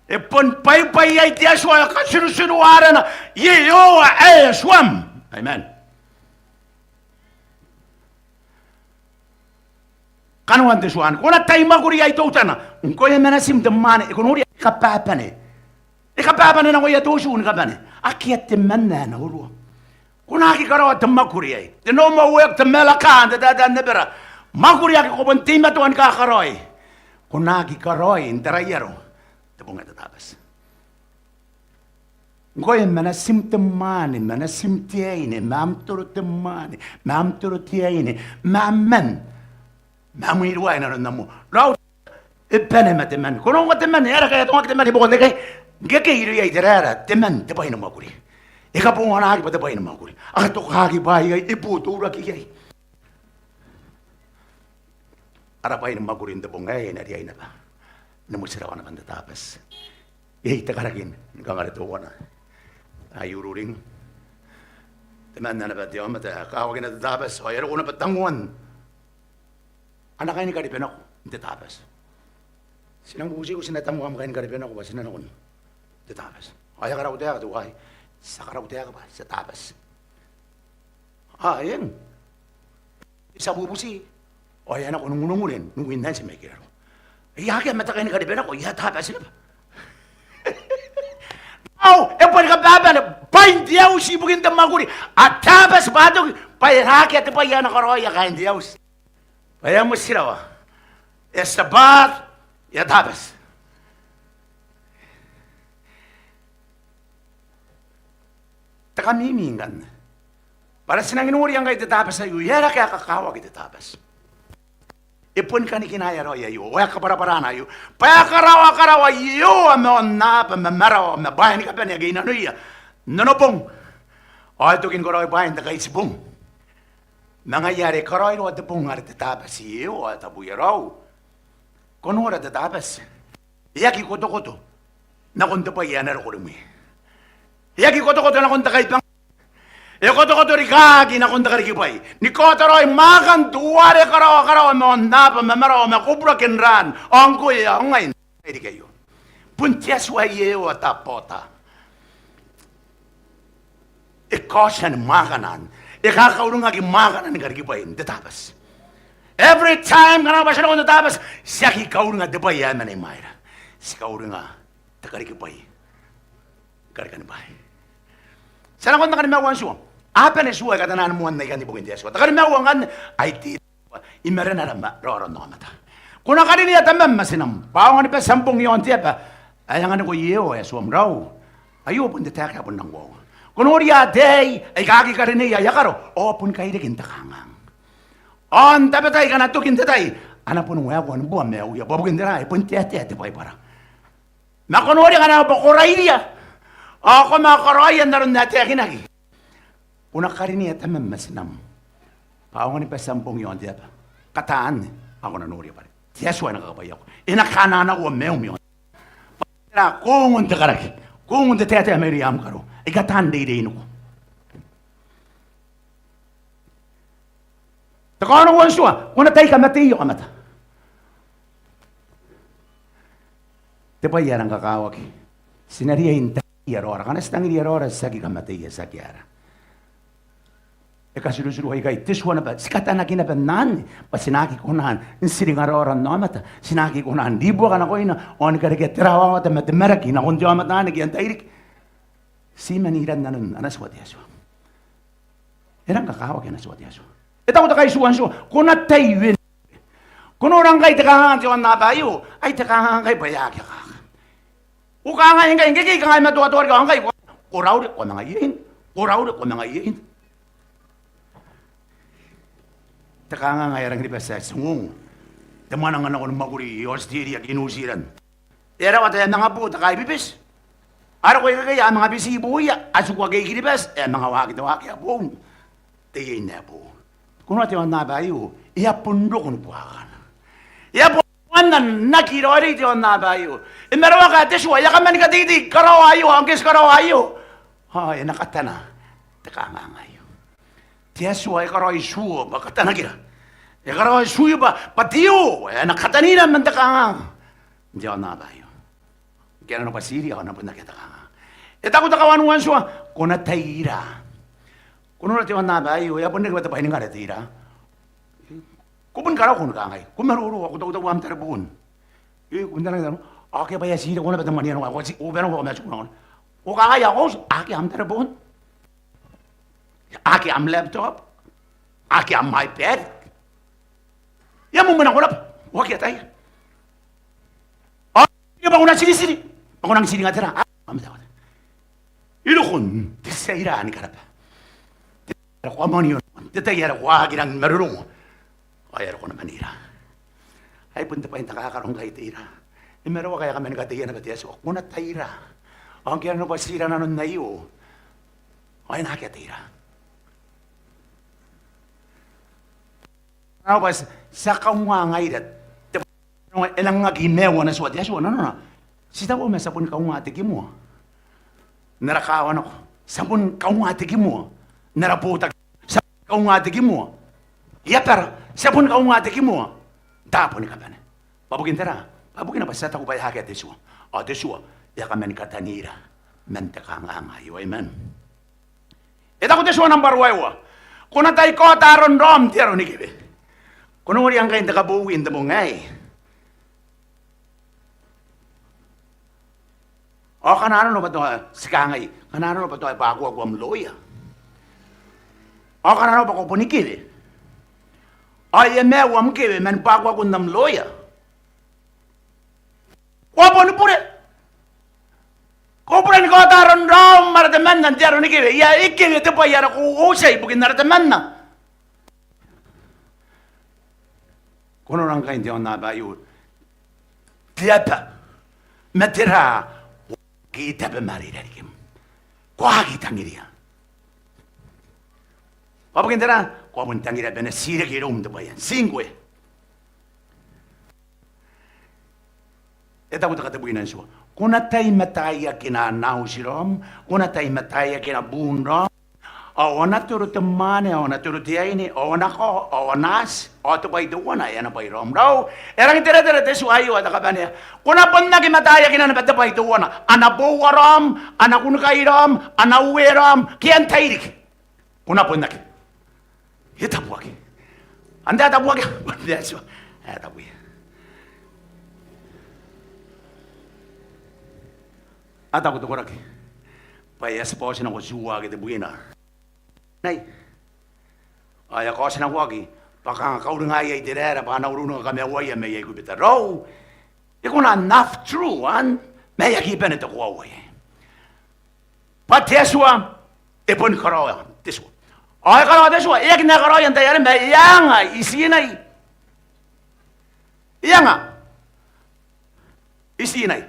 E bon bwaibwai iai te Atua, e katirutiru arana Iehova ae Atuam. Amen. Kanoan te tua anne. Ko na tai mwakuri iai teutana. Ngkoe ma natim te mwaane, ko noria, e kababane. E kababane nakoia te utu ni kabane. Akea temanna ae na urua. Ko na aki karaoa te mwakuri aei, te normal work, te mela kaa n te taetae n Ebera. Mwakuri ake ko bon teimatoa ni kakaraoi, ko na aki karaoi n te raiaro n te bong ae te Tabati. Ngkoe ma natim te mwaane, ma natim te aine, ma am toro te mwaane, ma am toro te aine, ma am man, ma am iruwa inanon am ua. Raou, e bane ma te man. Ko nongo te man, e aera ngkai e atongaki te man i buakon te kai? Ngke e irouia te raera, te man, te bwai ni mwakuri. E kabonganaaki bwa te bwai ni mwakuri. A katokaki bwaai aikai, e botouraki iai. Ara bwai ni mwakuri n te bong aei e na riai naba ni motirawa naba n te Tabati. Iai te karaki ni kangare teuana ae I ururing. Temanna naba te aomata ae kakawakina te Tabati, ao e a roko naba tangoan ana kaini karibenako n te Tabati. Ti nang bubutiiko ti na tango am kaini karibenako bwa ti na nako n te Tabati. Ao e a karau taeka teuaei, ti a karau taeka bwa ti a Tabati. A eng. Ti a bubuti. Ao e a nako n ungurungure n uin anti mai kiraro. E a akea ma te kaini karibenako, e a Tabati naba. Ao e boni kababane bwain te auti ibukin te mwakuri. A Tabati bwa a toki, bwa e akea te bwai ae na karaoia kaain te auti. Bwa e a motirawa, e a Tabati, e a Tabati. Te kamimi ngkanne bwa ti nang noria ngkai te Tabati aio, e aera ngkai e kakawaki te Tabati? E boni kanikinaea raoi aio, ao e kabwarabwarana aio, bwa e karaoa, karaoa Iehova ma aonnaba ma marawa ma bwaai ni kabane ake i nanoia n onobong. Ao e toki ni karaoi bwaai n te Kaitibong. Ma ngaia are e karaoiroa te bong are te Tabati Iehova, tabeia raou. Ko nora te Tabati. E aki kotokoto nakon te bwai ae na roko rimwi. E aki kotokoto nakon te kaibangaki. E kotokoto rikaaki nakon te karikibwai. Ni kaota raoi mwaakan teuare karaoa, karaoa ma aonnaba ma marawa ma koburake n raan. Ao ngkoe ao ngai n te tairiki aio. Bon te Atua Iehova Tabati. E kaotia ni mwaakana, e kakauringaki mwaakana ni karikibwai n te Tabati. Every time ngkana bwa ti nako n te Tabati, ti aki kauringa te bwai ae mena i mwaira. Ti kauringa te karikibwai, karekean bwaai. Ti a nako n te kanimaua n tua. A bane tua, e katana ni moan aikai ibukin te Atua. Te kanimaua ngkanne, ai te I marenara ma raoraon aomata. Ko na karinea tamam ma tinam bwa a aonga ni bati am bong i aon te aba ae anganiko Iehova ae Atuam. Raou, aio bon te taeka ae bon nang koaua. Ko noria ataei aika aki karineia aia karo, ao a boni kairaki n te kangaanga. Ao n tabetai ngkana tokin te tai, a na boni waekoa ni bua maiuia, bwa bukin tera? E bon taetae te Baibara. Ma ko noria ngkana bwa ko rairia ao ko manga karaoia n aron ae taekinaki, ko na karinea tamam ma tinam bwa a aonga ni bati am bong i aon te aba. Kataa anne ao ko na noria bwa are te Atua ae na kakabwaiako, e na kananakoa maium i aon te aba. Tera? Ko ungon te karaki, ko ungon te taetae mairouia am karo aika taan reireiniko. Te kaonoua n tua, ko na tai kamatei aomata. Te bwai ae rang kakawaki, ti na riai n tangiria raora. Ngkana ti tangiria raora, ti aki kamateia, ti aki aera. E katirotiroa ikai te tua naba, ti katanaki naba n anne bwa ti na aki kona n tiringa raoraon aomata, ti na aki kona n ribuaka nakoina ao ni karekea te rawawata ma te maraki nakon te aomata anne ke n tairiki. Ti mani iran nanon ana tua te Atua. E rang kakawaki ana tua te Atua. E taku te kaitiua n tua, ko na tai wene. Ko nora ngkai te kangaanga n te aonnaba aio, ai te kangaanga ngkai bwa e a aki akaka. Ko kangai ngkai, ngke ke kangai matoatoa riki ao ngkai ko raure, ko a manga iein, ko raure, ko a manga iein. Te kangaanga ae rangi ni bati ae ti ongo. Te mwananga nako ni mwakuri i Aotiteria ke i Nutiran. E a rawata ae manga bo te kaibibiti. A roko ikekei, a manga biti ibuoia, a tiku ake i Kiribati, e a manga waaki te waaki ae boou n te iein ae boou. Ko noora te aonnaba aio, e a bon roko ni buakakana. E a bon moanna n aki raoiroi te aonnaba aio. E maraoaka ae te tua, e a kaman kateitei karaoa aio, ao ngke ti karaoa aio, ao e na katana te kangaanga aio. Te Atua e karaoi tua bwa katanakira. E karaoi tua bwa, bwa te io ae na katanira man te kangaanga n te aonnaba aio. Ngke a na nobwatiira ao a na bon akea te kangaanga. E taku te kawanua n tua, ko na tai ira. Ko noora te aonnaba aio, e a bon reke bwa te bwai ni ngare te ira. Ko bon karaoa ni kangai, ko maroro ao ko tautau am tareboon. E, ko bon tangira, ao akea bwa e a tii reke naba te mwane anne, ao ko a tii, ko bane naba ni matu nako. Ko kangai ao ko a uti, akea am tareboon, akea am laptop, akea am iPad. E a moa nako naba, ko akea ataia. Ao bwa ko na tiritiri, bwa ko nang tiringa tera? A, am tareboon. I rokon te tia ira ni karaba, te tai are ko a moanio nakon, te tai are ko a aki rangi ni marurung, ao e a roko naman ira. Ai bon te bwai n takakaro ngkai te ira. E maroaka e a kamani kateia naba te Atua. Ko na tai ira. Ao ngke a na nobwa ti ira nanon aio, ao e na akea te ira. Ao bwa ti a kaunga ngaira te bwai ae e nang aki maiu ana tua te Atua. Nanona, ti taku ma ti a boni kaunga te kimoa n ara kaawa nako. Ti a boni kaunga te kimoa n ara botaki. Ti a boni kaunga te kimoa i abara. Ti a boni kaunga te kimoa n taabo ni kabane. Bwa bukin tera? Bwa bukina bwa ti a taku bwa e akea te tua. Ao te tua e a kamani katanira man te kanganga aio. Amen. E taku te tua nambwa ruaiwa, ko na tai kaota aron raom n te aro ni kewe. Ko noria ngkai n te kabowi n te bong aei. Ao ngkana arona bwa tao ti kangai, ngkana arona bwa tao e bwakuaku am lawyer, ao ngkana arona bwa ko boni kewe, ao e a maiu am kewe man bwakuakun am lawyer, ko a boni bure. Ko bure ni kaota aron raom ara temanna n te aro ni kewe. E a, e kewe te bwai are ko uotia ibukin ara temanna. Ko nora ngkai n te aonnaba aio te aba ma te ra, ko aki tabe ma are i rarikim. Ko aki tangiria. Bwa bukin tera? Ko a bon tangira bwa e na tii reke iroum te bwai ae n tii ngkoe. E taku te katebwina n tua, ko na tai mataiakina ana auti raom, ko na tai mataiakina buun raom, ao a na toro te mwaane, ao a na toro te aine, ao a na kao, ao a na ati, ao te bwai teuana e a naba i raom. Raou, e rangi n teretere te tua aio ae te kabanea. Ko na bon aki mataiakina naba te bwai teuana, ana boua raom, ana kunnikai raom, ana uee raom, ke antai riki. Ko na bon aki. E tabuaki. Antai ae tabuaki? Bon te Atua ae tabuia. A taku te koraki bwa e a tibwa otinako tiua ake tebwina. Nei. Ao e a kaotinakoaki bwa kanga kauringaia Iteraera bwa a na ururinga kamaiuaia mai Aikubita. Raou, e kona n half true, an, ma e aki bane te koaua aei. Bwa te Atua e boni karaoa te tua. Ao e karaoa te tua, e aki na karaoia n tai are ma e anga i Tinai. E anga i Tinai.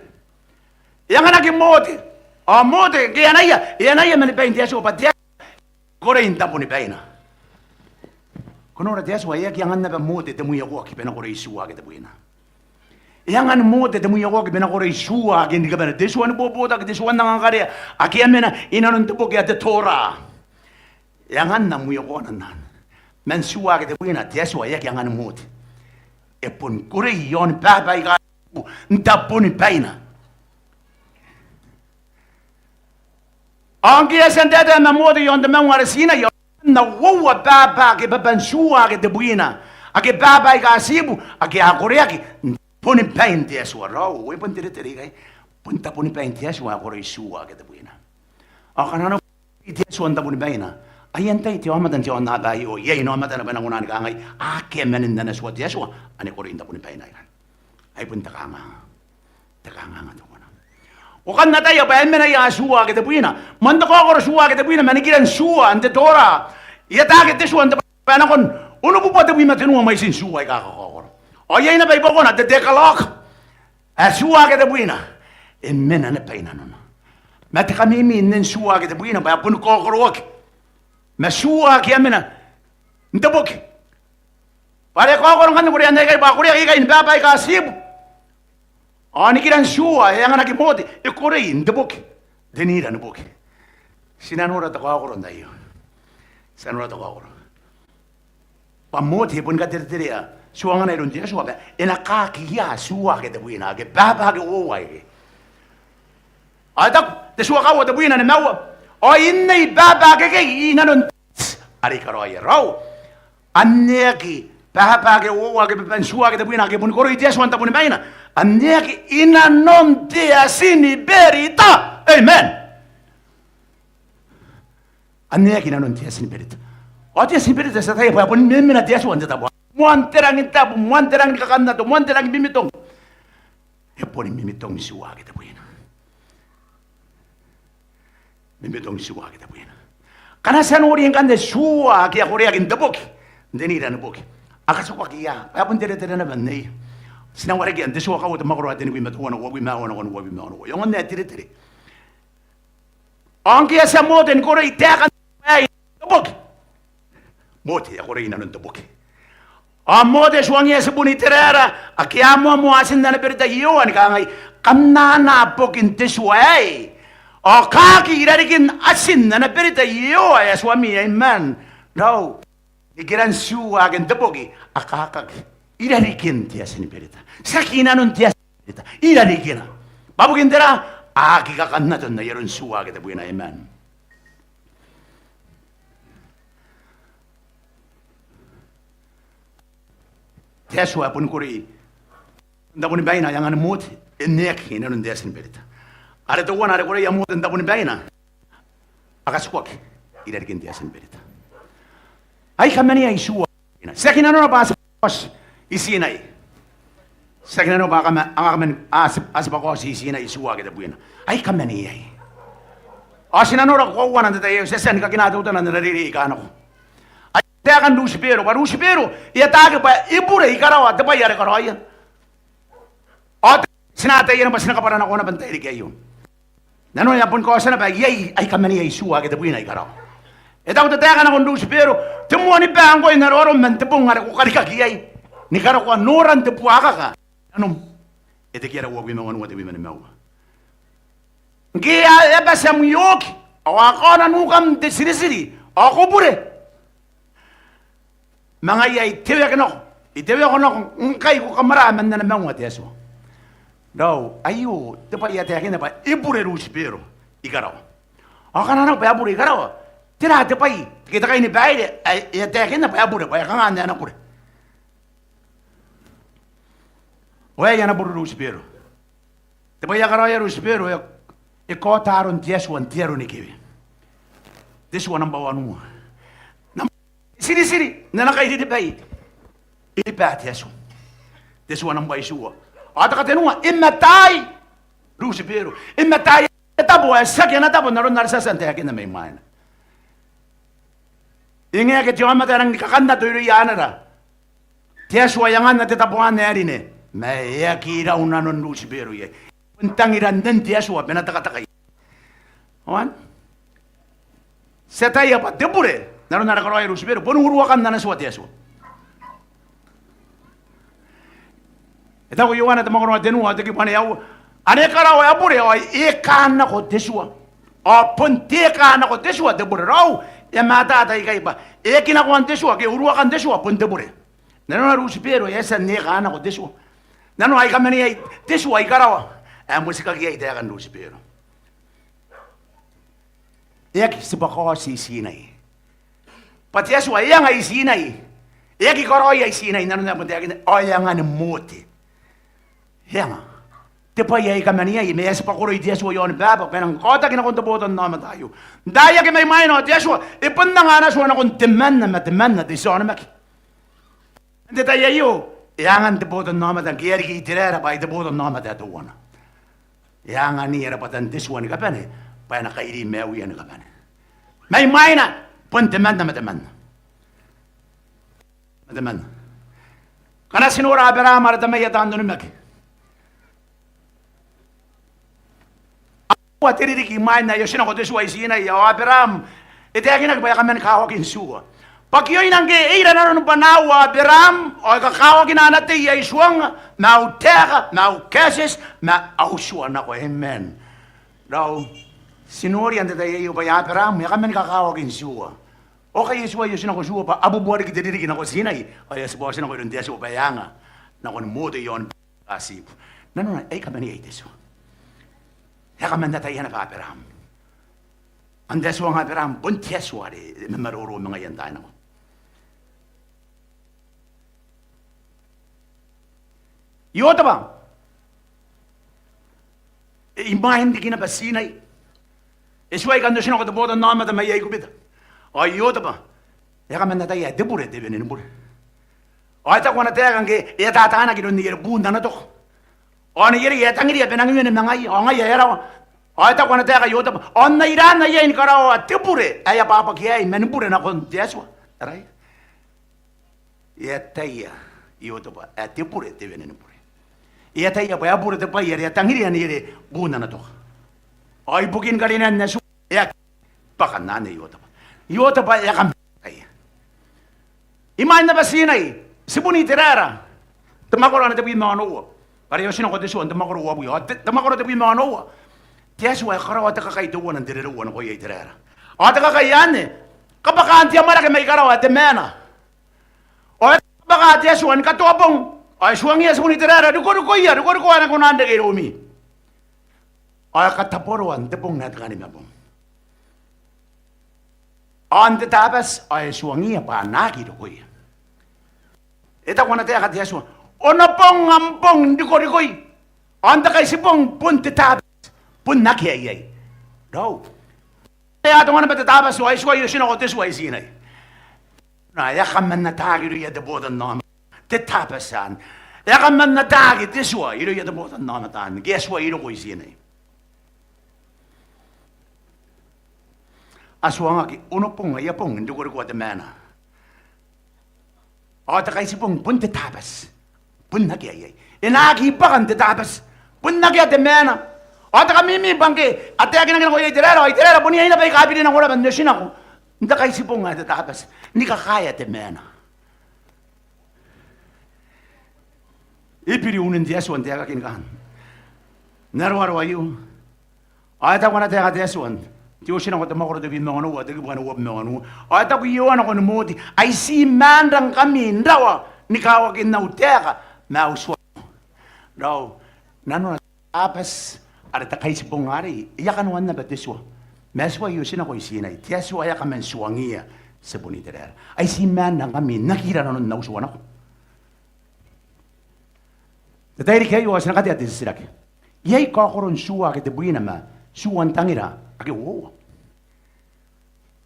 E anganaki Mote. Ao Mote ngke e anaia, e anaia mani bain te Atua bwa te Atua korei n tabonibaina. Ko nora te Atua e aki angan naba Mote te mwiakoaki bwa e na korei tiua ake tebwina. E angan Mote te mwiakoaki bwa e na korei tiua ake ni kabane, te tua ni bobotaki, te tua n angangkarea, ake a mena i nanon te boki ae te Tora. E anganna mwiakoana n anne. Man tiua ake tebwina te Atua e aki angan Mote. E bon korei i aon baba aika n tabonibaina. Ao ngke e a tia n taetae ma Mote i aon te maunga are Tinai, ao e anganna uoua baba ake baban tiua ake tebwina, ake baba aika tibu, ake a koreaki n tabonibain te Atua. Raou, e bon teretere ikai, bon tabonibain te Atua ae korei tiua ake tebwina. Ao ngkana arona bwa e korei te Atua n tabonibaina, ai antai te aomata n te aonnaba aio ae iai aomatana bwa e na kona ni kangai, akea manin ana tua te Atua ane korei n tabonibaina ikai. Ai bon te kanganga. Te kanganga teuana. Ko kan ataia bwa e mena ia tiua ake tebwina. Man te kaokoro tiua ake tebwina, ma nikiran tiua n te Tora. E ataaki te tua n te bwai bwa e nakon onobubua tebwi ma tenua mwaitin tiua aika kakaokoro. Ao iai naba i buakona te Decalogue. Ae tiua ake tebwina e mena naba i nanona. Ma te kamimi n tiua ake tebwina bwa e boni kaokoroaki ma tiua ake a mena n te boki. Bwa are e kaokoro ngkanne korean aikai, bwa a koreaki ikai ni baba aika tibu. Ao nikiran tiua ae anganaki Mote e korei n te boki, n te nira ni boki. Ti na nora te kaokoro n tai aio. Ti na nora te kaokoro. Bwa Mote e boni katereterea tuangana iroun te Atua bwa e na kakiia tiua ake tebwina, ake baba ake uoua aikai. Ao e taku te tua kaua tebwina nimaua, ao innei baba akekei i nanon te ati are i karaoia. Raou, anne aki baba ake uoua ake baban tiua ake tebwina ake boni koroi te Atua n tabonibaina, anne aki i nanon te Ati ni Berita. Amen. Anne aki i nanon te Ati ni Berita. Ao te Ati ni Berita ti ataia bwa e boni memena te Atua n te tabo, moan te rangi n tabu, moan te rangi ni kakannato, moan te rangi ni mimitong. E boni mimitong tiua ake tebwina. Mimitong tua ake tebwina. Ngkana ti a nori ngkanne tua ake a koreaki n te boki, n te nira ni boki, a katikuaki ia, bwa e bon teretere naba nei. Ti na warekia n te tua Kauoman te mwakoro ae tenibwi ma teuana, uabwi ma aua nakon uabwi ma onoua. E ongo n ae teretere. Ao ngke a tia Mote ni korei taekan te tua aei n te boki, Mote e a korei nanon te boki. Ao Mote e tuangia tibun Iteraera ake a moamoa atin ana berita Iehova ni kangai, kam na anaa bokin te tua aei, ao kaaki irarikin atin ana berita Iehova ae tuami ae I-Man. Raou, nikiran tua ake n te boki a kaakaki irarikin te atin berita. Tiaki inanon te atin berita, irarikina. Bwa bukin tera? A aki kakannato n ai aron tua ake tebwina. Amen. Te Atua ae boni korei n tabonibaina ae angan Mote, e nneaki inanon te atin berita. Are teuana are koreia Mote n tabonibaina, a katikuaki irarikin te atin berita. Ai kamanea i tua. Tiaki nanona bwa a tibwa kaoti i Tinai. Tiaki nanona bwa a kama-, a kaman-, a ti-, a tibwa kaoti i Tinai i tua ake tebwina. Ai kamanea iai. Ao ti nanora koauana n te tai aio, ti a tia ni kakina teutana n ara reirei aika nako. Ai taekan Rutibero, bwa Rutibero e ataaki bwa e bure i karawa te bwai are karaoia. Ao ti na ataia naba, ti na kabwara nako naba n tairiki aio. Nanona e a boni kaotia naba iai, ai kamanea i tua ake tebwina i karawa. E taku te taeka nakon Rutibero, te moan bwai ngkoe n aroarom man te bong are ko karikaki iai ni karokoa noran te buakaka nanom, Etekiera uabwi ma wanua, tebwi ma nimaua. Ngke e a bati am ioki ao a kaona nukam n te tiritiri ao ko bure, ma ngaia I teweko nako, I teweko nako ngkai ko kamwara man ana maunga te Atua. Raou, aio te bwai ae taekinna bwa e bure Rutibero i karawa. Ao ngkana nako bwa e bure i karawa, tera te bwai, ke te kainibaire ae e a taekinna bwa e bure, bwa e kanga ana bure? Ao e a ana bure Rutibero. Te bwai ae karaoia Rutibero, e, e kaota aron te Atua n te aro ni kewe. Te tua nambwa wanua. Nambwa tiritiri n ana kairiribai, e riba te Atua. Te tua nambwa itiua. Ao te katenua, e mataai Rutibero. E mataai ana tabo ae tiaki ana tabo n aron are ti a tia n taekinna mai mwaina. E ngae ake te aomata e rangi ni kakannato irouia anera. Te Atua e anganna te tabo anne ae rine, ma e aki rau nanon Rutibero iai. Bon tangira nnen te Atua bwa e na tekateka iai. Ao ti ataia bwa te bure n aron are karaoia Rutibero bon uruakan ana tua te Atua. E taku Ioane te mwakoro ae tenua, te kibu ae aua, ane karawa e bure ao e kaan nako te tua. Ao bon te kaan nako te tua te bure. Raou, e a matata ikai bwa e aki nakoan te tua ke uruakan te tua bon te bure. Nanona Rutibero e a tia n eka nako te tua. Nanona ai kamaneai te tua i karawa ae motikaki iai taekan Rutibero. E aki tibwa kaoti i Tinai. Bwa te Atua e anga i Tinai. E aki karaoia i Tinai, nanona ae bon taekinna, ao e angan Mote. E anga. Te bwai ae I kamaneai, ma e a tibwa koroi te Atua i aoni baba bwa e nang kaotaki nakon te botannaomata aio. N taai ake mai mwaina ao te Atua e bon anga ana tua nakon temanna ma temanna te tia onimaki. N te tai aio e a angan te botannaomata ngke e a riki Iteraera bwa ai te botannaomata ae teuana. E a anganiia rabwatan te tua ni kabane bwa e na kairi maiuia ni kabane. Mai mwaina bon temanna ma temanna. Ma temanna. Ngkana ti nora Aberaam are tamaia taan onimaki, a tua te ririki imwain ae e otinako te tua i Tinai, ao Aberaam e taekinaki bwa e a kaman kawakin tua. Bwa kioina ngke e ira nanon bwanaau Aberaam ao e kakawakina ana tei ae tuangnga, ma au taeka, ma au kaetieti, ma au tua nako. Amen. Raou, ti noria n te tai aio bwa Aberaam e a kaman kakawakin tua. Ao ngkai e tuai otinako tua bwa a bubua riki te ririki nako Tinai, ao e a tibwa otinako iroun te Atua bwa e anga nakon Mote i aon katibu. Nanona ai kamaneai te tua. E a kaman ataia naba Aberaam. Ao te Atua ae Aberaam bon te Atua are e mamaroro ma ngaia n taai nako. Iotebwa, e, imwain riki naba Tinai, e tuai kan otinako te botannaomata mai Aikubita. Ao Iotebwa e a kaman ataia ae te bure te wene ni bure. Ao e taku ana taeka ngke e a tatanaki iroun neierei buun ana toko. Ao neierei ae e tangiria bwa e nangi wene ma ngaia, ao ngaia ae e rawa. Ao e taku ana taeka Iotebwa, ao N na iraanna iai ni karaoa te bure ae e abwabwaki aei man bure nakon te Atua. Taraia. E ataia Iotebwa ae te bure te wene ni bure. E ataia bwa e a bure te bwai are e a tangiria n ere buuna n toka. Ao ibukin karinan Atua e aki bwaka anne Iotebwa. Iotebwa e a kam- Aia. Imwain naba Tinai, tibun Iteraera, te mwakoro ae tebwi ma onoua. Bwa are e otinako te tua n te mwakoro uabwi. Ao te, te mwakoro tebwi ma onoua, te Atua e karaoa te kakai teuana n te rereua nakoia Iteraera. Ao te kakai anne, kabwakaan te amwarake mai karawa ae te mana. Ao e kabwaka te Atua ni katoa bong. Ao e tuangia tibun Iteraera, rikorikoia, rikorikoa ae na kona n reke iroumi. Ao e katabwaroa n te bong ae tenganibong. Ao n te Tabati ao e tuangiia bwa a na aki rikoia. E taku ana taeka te Atua, onobong am bong n rikorikoi. Ao n te Kaitibong bon te Tabati, bon aki iai. Raou. E a tonga naba te Tabati ao e tuai otinako te tua i Tinai. Ao e a kaman ataaki irouia te botannaomata te Tabati anne. E a kaman ataaki te tua irouia te botannaomata anne. Ngke a tuai roko i Tinai, a tuangaki onobong aia bong n rikorikoa te mana. Ao te Kaitibong bon te Tabati, bon akea iai. E na aki bwaka n te Tabati, bon akea te mana. Ao te kamimi bwa ngke a taekinaki nakoia Iteraera, ao Iteraera bon iai naba aika biri nako naba n otinako n te Kaitibong ae te Tabati ni kakaea te mana. Ibiri unin te Atua n taekaki ni kaan. N aroaro aio. Ao e taku ana taeka te Atua n te Otinako te mwakoro tebwi ma onoua, te kibu ae uabwi ma onoua. Ao e taku Iehova nakon Moti, ai ti maan rangkami n rawa ni kawakin au taeka ma au tua. Raou, nanona te Tabati are te Kaitibong arei, e a kanoan naba te tua. Ma e tuai otinako i Tinai, te Atua e a kaman tuangiia tibun Iteraera. Ai ti maan rangkami n aki ira nanon au tua nako. Te tairiki aio ao ti na katea te titiraki. Iai kaokoron tua ake tebwina ma tuan tangira ake uoua.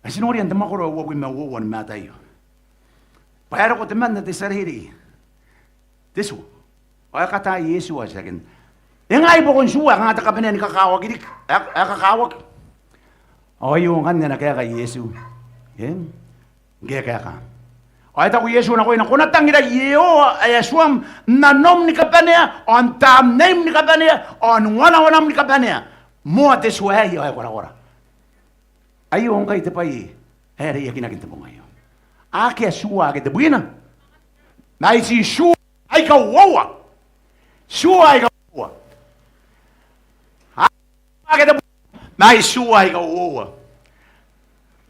Ao ti noria n te mwakoro ae uabwi ma uoua ni Mataio bwa e a roko temanna te tia reirei, te tua. Ao e kataia Iesu ao e titirakinna, e ngai buakon tua ae kanga te kabanea ni kakawaki riki, ae, ae kakawaki. Ao aio ngkanne ana kaeka Iesu. Eng. Ngke e kaeka, ao e taku Iesu nakoina, ko na tangira Iehova ae Atuam n nanom ni kabanea, ao n tamneim ni kabanea, ao n wanawanam ni kabanea, moa te tua aei ao e korakora. Aio ngkai te bwai ae reiakinaki n te bong aio. Akea tua ake tebwina, ma ai ti tua aika uoua. Tua aika uoua. Akea te bwai, ma ai tua aika uoua.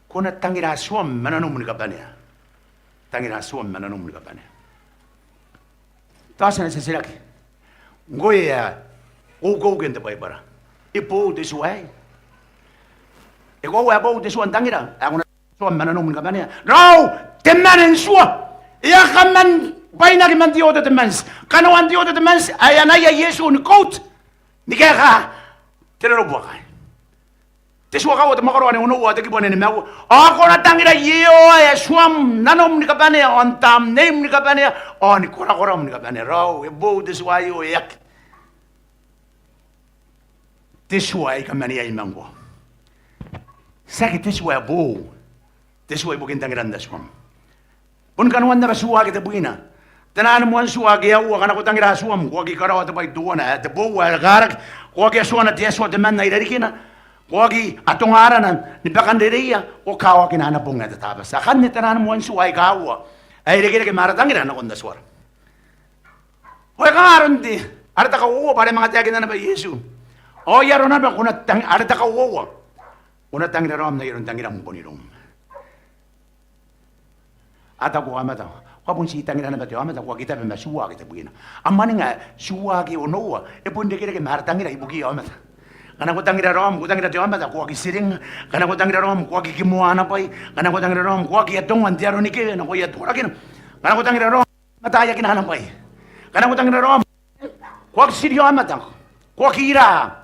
Ko na tangira Atuam ma nanom ni kabanea. Tangira Atuam ma nanom ni kabanea. Tao ti na titiraki, ngkoe ae ko ukeuke n te Baibara, e boou te tua aei? E koaua ae boou te tua n tangira ae ko na Atuam ma nanom ni kabanea. Raou, te mwane n tua e a kaman bwainaki man te Old Testament. Kanoan te Old Testament ae anaia Iesu ni quote, ni kaeka te rorobuaka. Te Tua Kaua te mwakoro ae onoua, te kibu ae nimaua. Ao ko na tangira Iehova ae Atuam n nanom ni kabanea, ao n tamneim ni kabanea, ao ni korakoram ni kabanea. Raou, e boou te tua aio? E aki. Te tua ae I kaman iai ma ngkoa, tiaki te tua ae boou, te tua ibukin tangiran Atuam. Bon kanoan naba tua ake tebwina. Taian moan tua ake aua. Ngkana ko tangira Atuam, ko aki karaoa te bwai teuana ae te boou ae karaki. Ko aki atuana te Atua temanna i rarikina. Ko aki atonga arana ni bakan rereia. Ko kawakina ana bong ae te Tabati. Akanne taian moan tua aika aua ae irekereke ma ara tangira nakon Atuara. Ao e kanga aron te, are te kauoua, bwa are manga taekinna naba Iesu, ao ai arona naba ko na tang-, are te kauoua, ko na tangira raom n ai aron tangiram bon iroum. A taku aomata, ko a bon tii tangira naba te aomata, ko aki tabe ma tua ake tebwina. A mwaninga ae tua ake onoua e bon irekereke ma ara tangira ibukiia aomata. Ngkana ko tangira raom, ko tangira te aomata, ko aki tiringa. Ngkana ko tangira raom, ko aki kimoa ana bwai. Ngkana ko tangira raom, ko aki atonga n te aro ni kewe nakoia teuarakina. Ngkana ko tangira raom, mataaiakina ana bwai. Ngkana ko tangira raom, ko aki tiri aomata, ko aki ira,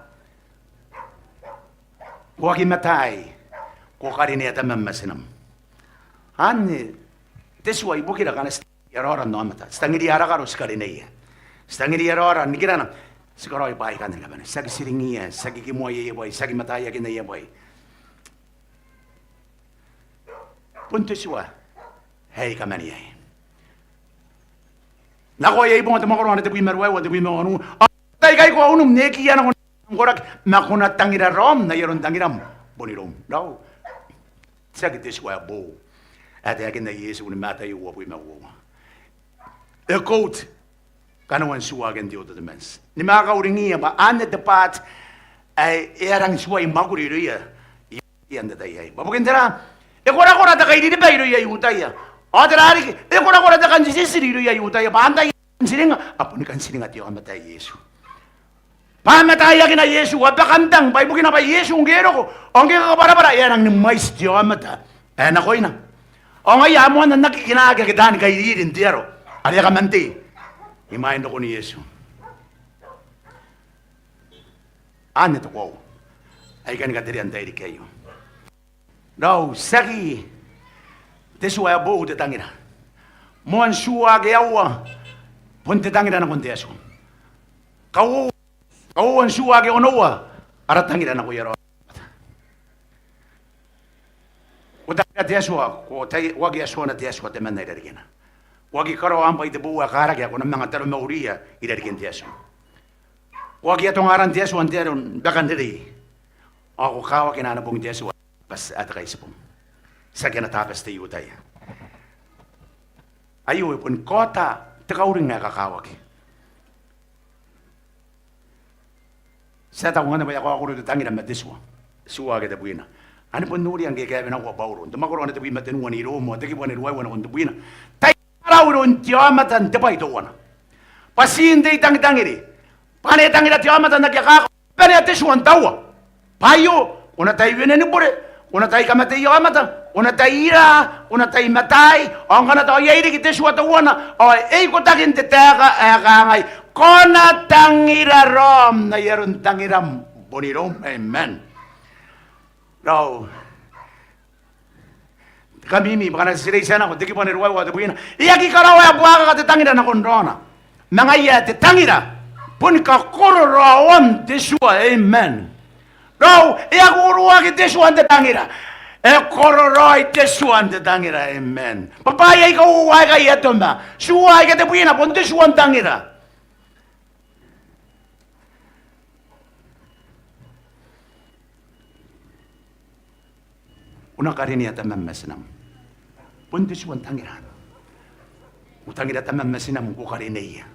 ko aki mataai, ko karinea tamam ma tinam. Anne te tua ibukira ngkana ti tangiria raora n aomata, ti tangiria ara karo, ti karineia, ti tangiria raora n nikirana. Ti karaoi bwaai aika a na ni kabane. Tiaki tiringiia, tiaki kimoa aia bwai, tiaki mataiakina aia bwai. Bon te tua ae I kaman iai. Nakoia ibonga te mwakoro anne, tebwi ma ruaiwa, tebwi ma wanua. Ao tai kaiko aunum nekiia nako n koraki, ma ko na tangira raom n ai aron tangiram bon iroum. Raou, tiaki te tua ae boou ae taekinna Iesu ni Mataio uabwi ma uoua. E quote kanoan tuakin te Old Testament ni manga kauringiia bwa anne te part ae e a rangi n tuai mwakuri irouia Iutaia n te tai aei. Bwa bukin tera? E korakora te kaiririba irouia Iutaia. Ao tera riki? E korakora te kan tiritiri irouia Iutaia bwa antai ae kan tiringa? A boni kan tiringa te aomata ae Iesu. Bwa a mataiakina Iesu, a bakantang, bwa ibukina bwa Iesu ngke e roko ao ngke e kakabwarabwara e a rangi ni mwaiti te aomata ae nakoina. Ao ngaia a moanna n aki kinaaki ake taani kairiri n te aro are a kaman tei imwain rokon Iesu. Anne te koaua ae I kani katerea n tairiki aio. Raou, tiaki te tua ae boou te tangira. Moan tua ake aua bon te tangira nakon te Atua. Kauoua, kauoua n tua ake onoua ara tangira nakoia raomata. Ko tangira te Atua, ko tai, ko aki Atuana te Atua temanna i rarikina. Ko aki karaoa am bwai te boou ae karaki ae ko na manga taromauria i rarikin te Atua. Ko aki atonga aran te Atua n te aro ni bakanrerei. Ao ko kawakina ana bong te Atua, Tabati ae te Kaitibong. Tiaki ana Tabati te Iutaia. Aio e boni kaota te kauring ae kakawaki. Ti a taku ngkanne bwa e a kaokoro te tangira ma te tua, tua ake tebwina. Ane bon noria ngke e kaewenakoa Bauro n te mwakoro anne tebwi ma tenua n Rom, ao te kibu anne ruaiwa nakon tebwina. Tai taraa iroun te aomata n te bwai teuana bwa tii n tei tangitangiri, bwa ane e tangira te aomata n aki akaka, bwa e a banea te tua n taua. Bwa aio, ko na tai wene ni bure, ko na tai kamateia aomata, ko na tai ira, ko na tai mataai, ao ngkana tao iai riki te tua teuana, ao e ikotaki n te taeka ae kangai, ko na tangira raom n ai aron tangiram bon iroum. Amen. Raou, kamimi bwa ngkana ti reitia nako te kibu anne ruaiwa tebwina, e aki karaoa ae buakaka te tangira nakon raona. Ma ngaia ae te tangira boni kakororaoan te tua. Amen. Raou, e aki uruaki te tua n te tangira. E kororaoi te tua n te tangira. Amen. Bwa bwaai aika uoua aikai e toma. Tua aika tebwina bon te tua n tangira. Ko na karinea tamam ma tinam. Bon te tua n tangira. Ko tangira tamam ma tinam, ko karineia.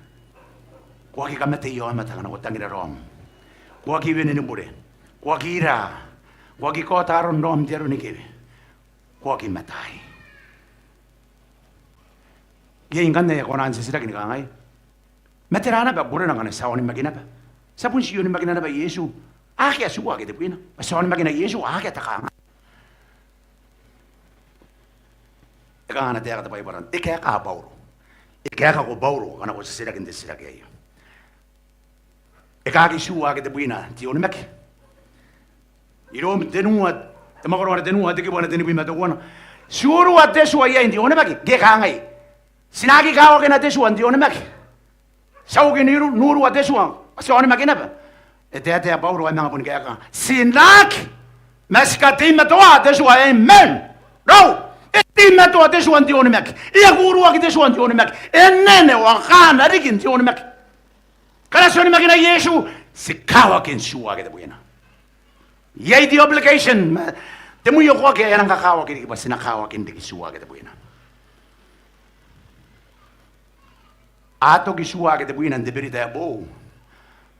Ko aki kamateia aomata ngkana ko tangira raom. Ko aki wene ni bure. Ko aki ira. Ko aki kaota aron raom n te aro ni kewe. Ko aki mataai. Iai ngkanne ae kona n titiraki ni kangai, ma tera naba burena ngkana ti a onimaki naba? Ti a bon tii onimakina naba Iesu, akea tua ake tebwina. Bwa ti a onimakina Iesu, akea te kangaanga. E kanga ana taeka te Baibara? E kaeka Bauro. E kaekako Bauro ngkana ko titiraki n te titiraki aio. E kaaki tua ake tebwina n te onimaki. I Rom tenua, te mwakoro anne tenua, te kibu anne tenibwi ma teuana. Ti urua te tua iai n te onimaki, ngke e kangai, ti na aki kawakina te tua n te onimaki. Ti a uki n uru-, n urua te tua, ti a onimaki naba. E taetae Bauro ae manga boni kaeka, ti na aki, ma ti kateimatoa te tua. Amen. Raou, e teimatoa te tua n te onimaki. E aki uruaki te tua n te onimaki. E nene ao akana riki n te onimaki. Ngkana ti onimakina Iesu, ti kawaki n tua ake tebwina. Iai te obligation, ma te mwioko ake e a nang kakawaki riki bwa ti na kawaki n riki tua ake tebwina. A toki tua ake tebwina n te berita ae boou.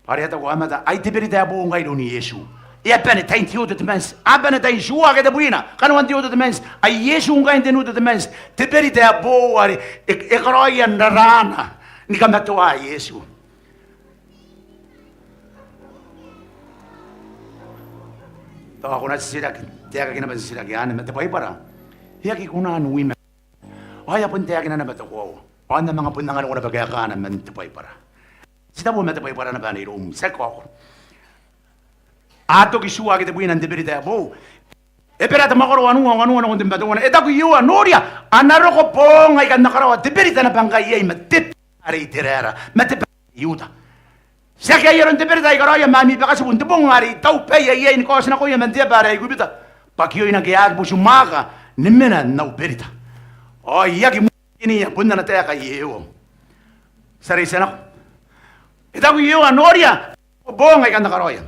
Bwa are a taku aomata, ai te berita ae boou ngai iroun Iesu. E a bane tain te Old Testament, a bane tain tua ake tebwina, kanoan te Old Testament, ai Iesu ngkai n te New Testament, te berita ae boou are e, e karaoia n raraana ni kamatoaa Iesu. Tao ko na titiraki, taekaki naba n titiraki anne, ma te Baibara e aki kona n uimaki. Ao e a bon taekina naba te koaua. Ao N na manga bon anganiko naba kaekana man te Baibara. Ti tabo ma te Baibara naba anne iroum, ti aki kaokoro. A toki tua ake tebwina n te berita ae boou. Ebera te mwakoro wanua, wanua nakon te bwi ma teuana. E taku Iehova, noria, a na roko boong aika N na karaoa te berita naba ngkai iai ma te bwai are Iteraera, ma te bwai are I-Iuta. Tiaki ai aron te berita ae I karaoia ma ami bakatibu n te bong are I taubaia iai ni kaotinakoia man te aba are Aikubita, bwa kioina ngke a aki butimwaaka ni mena n au berita. Ao I aki mwakiniia, bon ana taeka Iehova. Ti a reitia nako. E taku Iehova, noria, boong aika N na karaoia.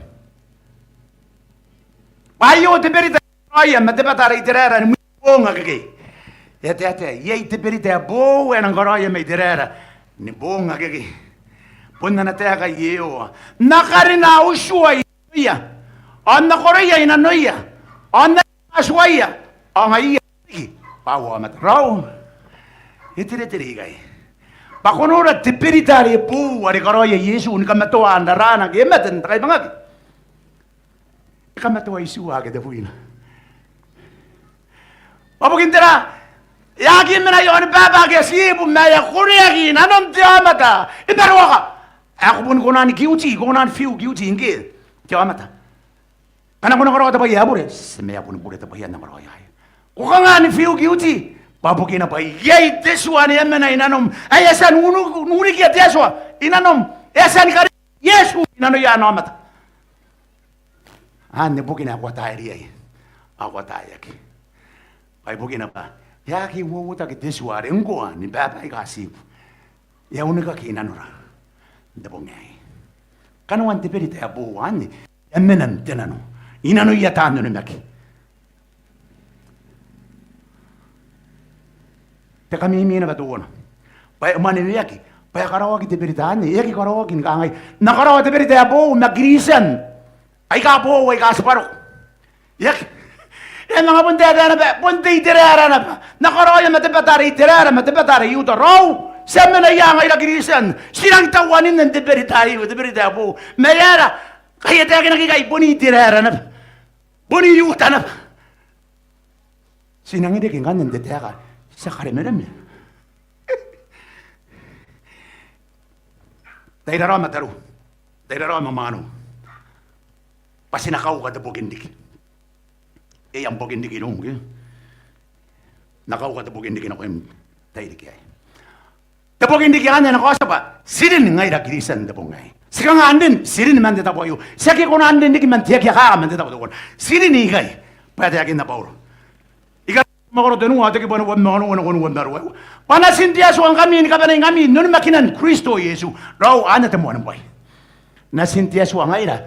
Bwa aio te berita ae I karaoia ma te bata are Iteraera ni mwin boong akekei. E a taetae, iai te berita ae boou ae N nang karaoia ma Iteraera ni boong akekei. Bon ana taeka Iehova. N na karina au tua i nanoia, ao N na koroia i nanoia, ao N na ringa tuaia, ao ngaia e a riki bwa au aomata. Raou, e teretere ikai. Bwa ko nora te berita are boou are karaoia Iesu ni kamatoa n raraana ngke e mate n te kaibangaki. E kamatoa itiua ake tebwina. Bwa bukin tera? E aki mena i aon baaba ake a tibu, ma e a koreaki i nanon te aomata. E maroaka. Ae ko boni kona ni guilty, ko kona ni feel guilty ngke te aomata. Ngkana ko na karaoa te bwai ae bure, ti ma e a boni bure te bwai ae N na karaoia. Ko kanga ni feel guilty? Bwa bukina bwa iai te tua ane e a mena i nanom, ae e a tia n unu-, n unikia te Atua i nanom, e a tia ni kare Iesu i nanoia ana aomata. Anne bukina ae ko ataia riai ao ko ataia aki. Bwa ibukina bwa e aki uouotaki te tua are ngkoa ni baaba aika a tibu, e a unikaki i nanora n te bong aei. Kanoan te berita ae boou anne, e a mena n te nano, i nanoia taan onimaki. Te kamimi naba teuana bwa e mwaneweaki bwa e karaoaki te berita anne. E aki karaoaki ni kangai, N na karaoa te berita ae boou ma Kristian aika boou, aika tibwa roko. E aki. E a manga bon taetae naba, bon te Iteraera naba. N na karaoia ma te bata are Iteraera, ma te bata are I-Iuta. Raou, ti a mena ia ngaira Kristian? Ti rangi n taua n te berita aio, te berita ae boou. Ma e aera? Ngkai e taekinaki ikai, boni Iteraera naba, boni I-Iuta naba. Ti nangi reke ngkanne n te taeka, ti a karemereme. Tai raraoma tariu, tai raraoma mwaneu, bwa ti na kauka te boki n riki. Iai am boki n riki iroum ke? N na kauka te boki n riki nakoim n tairiki aei. Te boki n riki anne e na kaotia bwa ti rin ngaira Kristian n te bong aei. Ti kanga n rin? Ti rin man te tabo aio. Ti aki kona n rin riki man te aki akaka man te tabo teuana. Ti rin ikai. Bwa e taekinna Bauro, I Katekisimu mwakoro tenua, te kibu ae uabwi ma onoua nakon uabwi ma ruaiwa, bwa natin te Atua ngkami ni kabaneingkami n onimakinan Kristo Iesu. Raou, anne te moan bwai. Natin te Atua ngaira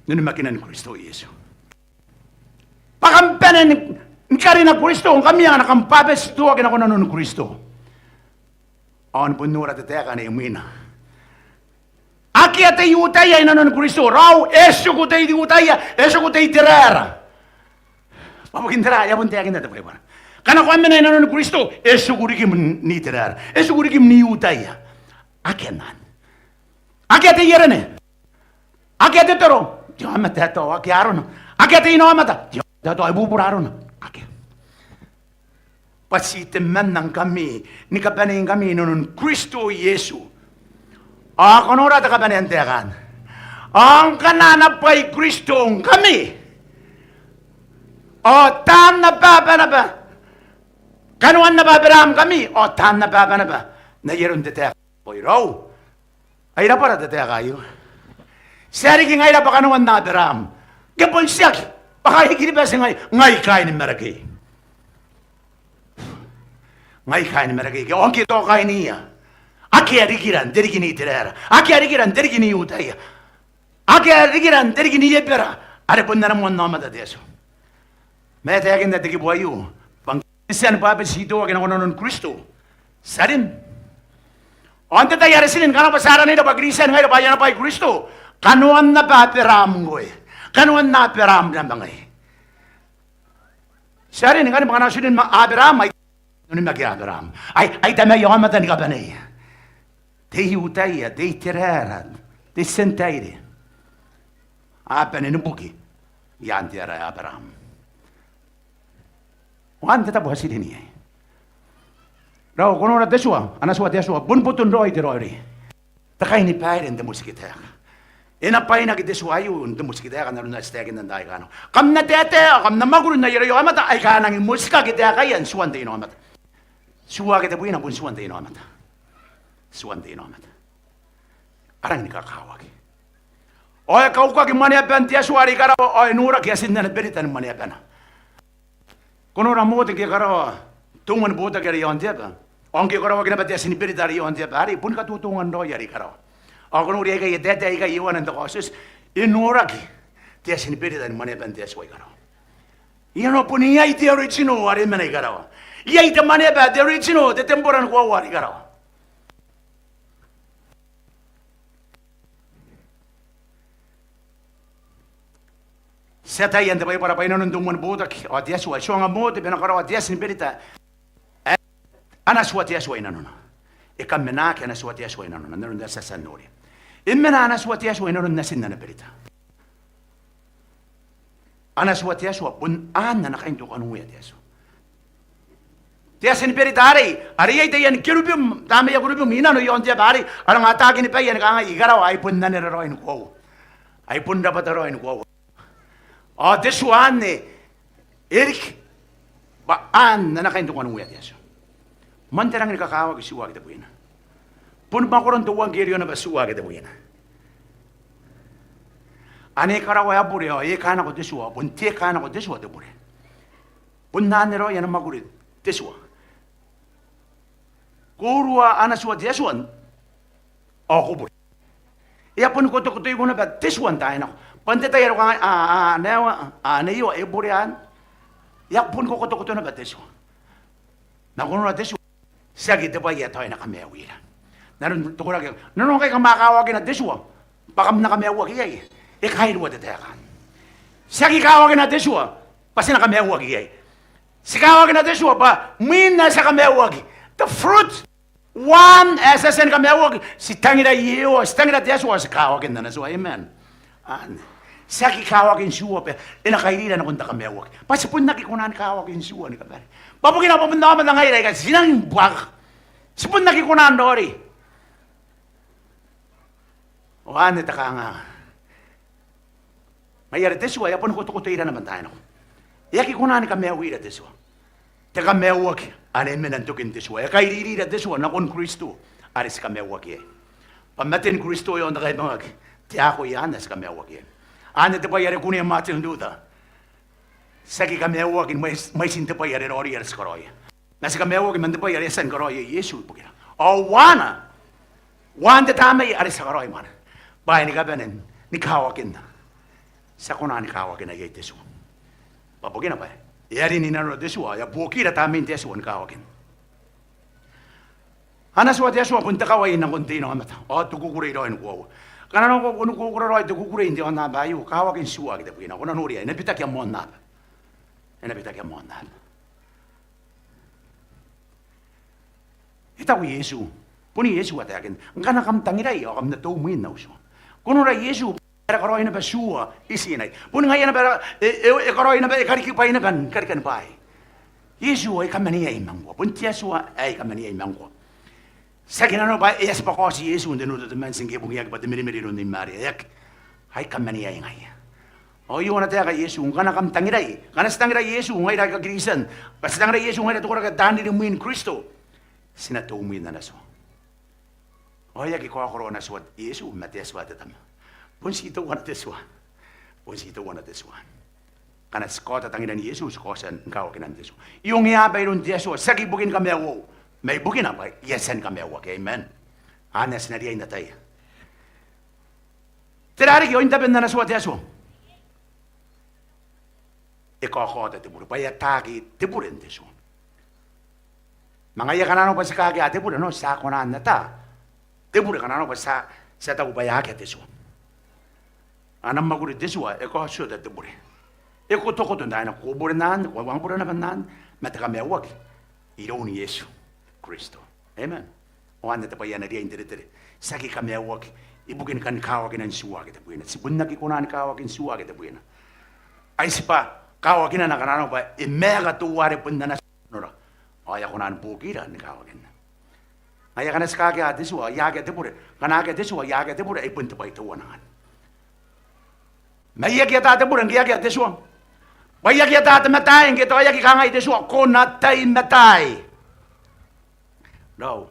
n onimakinan Kristo Iesu. Bwa kam bane ni, ni karina Kristo ngkami, ngkana kam bwabetitoaki nako nanon Kristo. Ao ni bon nora te taeka ae imwina. Akea te I-Iutaia i nanon Kristo. Raou, e tiku te I-Iutaia, e tiku te Iteraera. Bwa bukin tera? E a bon taekinna te Baibara, ngkana ko a mena i nanon Kristo, e tiku rikim n Iteraera, e tiku rikim n I-Iutaia. Akea anne. Akea te ierene. Akea te toro, te aomata ae tao akea arona. Akea te inaomata, te aomata ae tao e bubura arona. Akea. Bwa ti temanna ngkami ni kabaneingkami i nanon Kristo Iesu. Ao ko nora te kabanea n taeka anne. Ao ngkana a na bwai Kristo ngkami, ao taan ababa naba, kanoan naba Aberaam ngkami, ao taan ababa naba n ai aron te taeka. Bwa raou, ai rabwara te taeka aio. Ti a riki ngaira bwa kanoan Aberaam. Ngke bon tiaki, bwa kaain Kiribati ngai, ngai kaain Marakei. Ngai kaain Marakei, ke ao ngke tao kainiia. Akea rikira n te riki n Iteraera. Akea rikira n te riki n I-Iutaia. Akea rikira n te riki n Ebera, are bon ana moan aomata te Atua. Ma e taekinna te kibu aio bwa ngke ti a bwabetitoaki nako nanon Kristo, ti a rin. Ao n te tai are ti rin, ngkana bwa ti aranira bwa Kristian ngaira, bwa aia naba bwai Kristo, kanoan naba Aberaam ngkoe. Kanoan Aberaam naba ngai. Ti a rin ngkanne bwa ngkana ti rin ma Aberaam, ai n onimaki Aberaam. Ai, ai tamaia aomata ni kabaneia. Te I-Iutaia, te Iteraera, te Tientaire. A bane ni buki i aan te ara ae Aberaam. Ao anne te tabo ae ti rin iai. Raou, ko nora te tua, ana tua te Atua, bon boton raoi te raoiroi. Te kainibaire n te motikitaeka. E na bwainaki te tua aio n te motikitaeka n aron ae ti taekinna n taai aika nako. Kam na taetae ao kam na mwakuri n ai aroia aomata aika a nangi motikaki taekaia n tuan te inaomata. Tua ake tebwina bon tuan te inaomata. Tuan te inaomata. a rangi ni kakawaki. Ao e kaukaki mwaneaban te Atua are i karawa, ao e noraki atin ana berita ni mwaneabana. Ko nora Mote ngke e karaoa te umwan botaki are i aon te aba. Ao ngke e karaoaki naba te atin berita are i aon te aba arei, boni katotongan raoi are i karawa. Ao ko nori aikai, e taetae aikai Ioane n te Kaotioti, e noraki te atin berita ni mwaneaban te Atua i karawa. I nano bon iai te original are mena i karawa. Iai te mwaneaba, te original, te tembora ni koaua are i karawa. Ti ataia n te Baibara bwa i nanon te umwan botaki ao te Atua e tuanga Mote bwa e na karaoa te atin berita ae ana tua te Atua i nanona. E kamenaaki ana tua te Atua i nanona n aron ae ti a tia n noria. E mena ana tua te Atua i nanon atin ana berita. Ana tua te Atua bon aan ana kaintokanuea te Atua. Te atin berita arei, are iai taian kerubim, tamaia kerubim i nano i aon te aba arei, a rang ataaki ni baia ni kangai, i karawa, ai bon anera raoi ni koaua. Ai bon rabwata raoi ni koaua. Ao te tua anne e riki bwa aan ana kaintokanuea te Atua. Man te rangi ni kakawaki tiua ake tebwina. Boni mwakoron te euangkerio naba tiua ake tebwina. Ane e karawa ae bure ao e kanako te tua, bon te kanako te tua te bure. Bon anne raoi ana mwakuri te tua. Ko urua ana tua te Atua ao ko bure. E a boni kotokotoiko naba te tua n taai nako. Bwa n te tai are ko kangai, a, a, ane Iwa, a, ane Iwa, e bure anne. E a boni kokotokoto naba te tua. Ma ko nora te tua, tiaki te bwai ae tao e na kamaiuira. N aron te koraki, nanona ngkai kam a kawakina te tua bwa kam na kamaiuaki iai? E kairua te taeka anne. Tiaki kawakina te tua bwa ti na kamaiuaki iai. Ti kawakina te tua bwa mwin ae ti a kamaiuaki, the fruit, uaan ae ti a tia ni kamaiuaki, ti tangira Iehova, ti tangira te Atua, ti kawakin ana tua. Amen. Anne. Tiaki kawakin tiua bwa e na kairira nakon te kamaiuaki. Bwa ti bon aki kona ni kawakin tiua ni kabane. Bwa bukina bwa bon aomata ngaira aika ti rangi ni buaka. Ti bon aki kona n raoiroi. Ao anne te kanganga. Ngaia are te tua e a boni kotokotoira naba n taai nako. E aki kona ni kamaiuira te tua. Te kamaiuaki are e mena n tokin te tua, e kairirira te tua nakon Kristo are ti kamaiuaki iai. Bwa maten Kristo i aon te kaibangaki, te akoi anne ae ti kamaiuaki iai. Anne te bwai are kunea Martin Luther. Ti aki kamaiuaki mwais-, mwaitin te bwai are raoiroi are ti karaoia. Ma ti kamaiuaki man te bwai are e a tia ni karaoia Iesu ibukira. Ao uaana, uaan te tamnei are ti a karaoi mwaane, bwaai ni kabane ni kawakinna. Ti a kona ni kawakina iai te tua. Bwa bukina bwa e a rin i nanora te tua, e a buokira tamnein te Atua ni kawakin. Ana tua te Atua bon te kawai nakon te inaomata ao te kukurei raoi ni koaua. Ngkana ko, ko, ko kuri raoi te kukurei n te aonnaba aio, kawakin tiua ake tebwina, ko na noria, e na bitaki am aonnaba. E na bitaki am aonnaba. E taku Iesu, bon Iesu ae taekinna, ngkana kam tangirai ao kam na toumwin au tua. Ko nora Iesu, e a karaoi naba tiua itinai. Bon ngaia naba e, e, e karaoi naba, e karikibwai naba ni karikani bwaai. Iesu ae I kamaneai ma ngkoa. Bon te Atua ae I kamaneai ma ngkoa. Tiaki nanona bwa e a tibwa kaoti Iesu n te Nu Tetemanti ngke e bungiaki bwa te mirimiri iroun Nei Maria. E aki. Ai kamaneai ngaia. Ao I ongo ana taeka Iesu, ngkana kam tangirai, ngkana ti tangira Iesu ngaira aika Kristian, bwa ti tangira Iesu ngaira te koraki ae taan rimwin Kristo, ti na toumwin ana tua. Ao e aki kaokoro ana tua Iesu ma te Atua te Tama. Bon ti teuana te tua. Bon ti teuana te tua. Ngkana ti kaota tangiran Iesu, ti kaotia ni kawakinan te tua. I ongeaba iroun te Atua, tiaki ibukin kamaiuau, ma ibukina bwa I a tia ni kamaiuaki. Amen. Anne ae ti na riai n ataia. Tera riki oin taben ana tua te Atua? E kaokaota te bure, bwa e ataaki te bure n te tua. Ma ngaia ngkana nanona bwa ti kaakea te bure, nanona ti a kona n ata te bure ngkana nanona bwa ti a, ti a taku bwa e akea te tua. Ana mwakuri te tua, e kaotiota te bure. E kotokoto n taai nako, ko bure n anne, ko a manga bure naba n anne, ma te kamaiuaki iroun Iesu Kristo. Amen. Ao anne te bwai ae na riai n teretere. Tiaki kamaiuaki ibukin kan kawakinan tiua ake tebwina. Ti bon aki kona ni kawakin tiua ake tebwina. Ai tibwa kawakinana ngkana nanona bwa e maeka teuare bon ana tua. Nora. Ao e a kona ni buokira ni kawakinna. Ngaia ngkana ti kaakea te tua, e akea te bure. Ngkana akea te tua, e akea te bure, ai bon te bwai teuana ngkanne. Ma I aki ata te bure ngke e akea te tua. Bwa I aki ata te mataai ngke tao e aki kangai te tua, ko na tai mataai. Raou.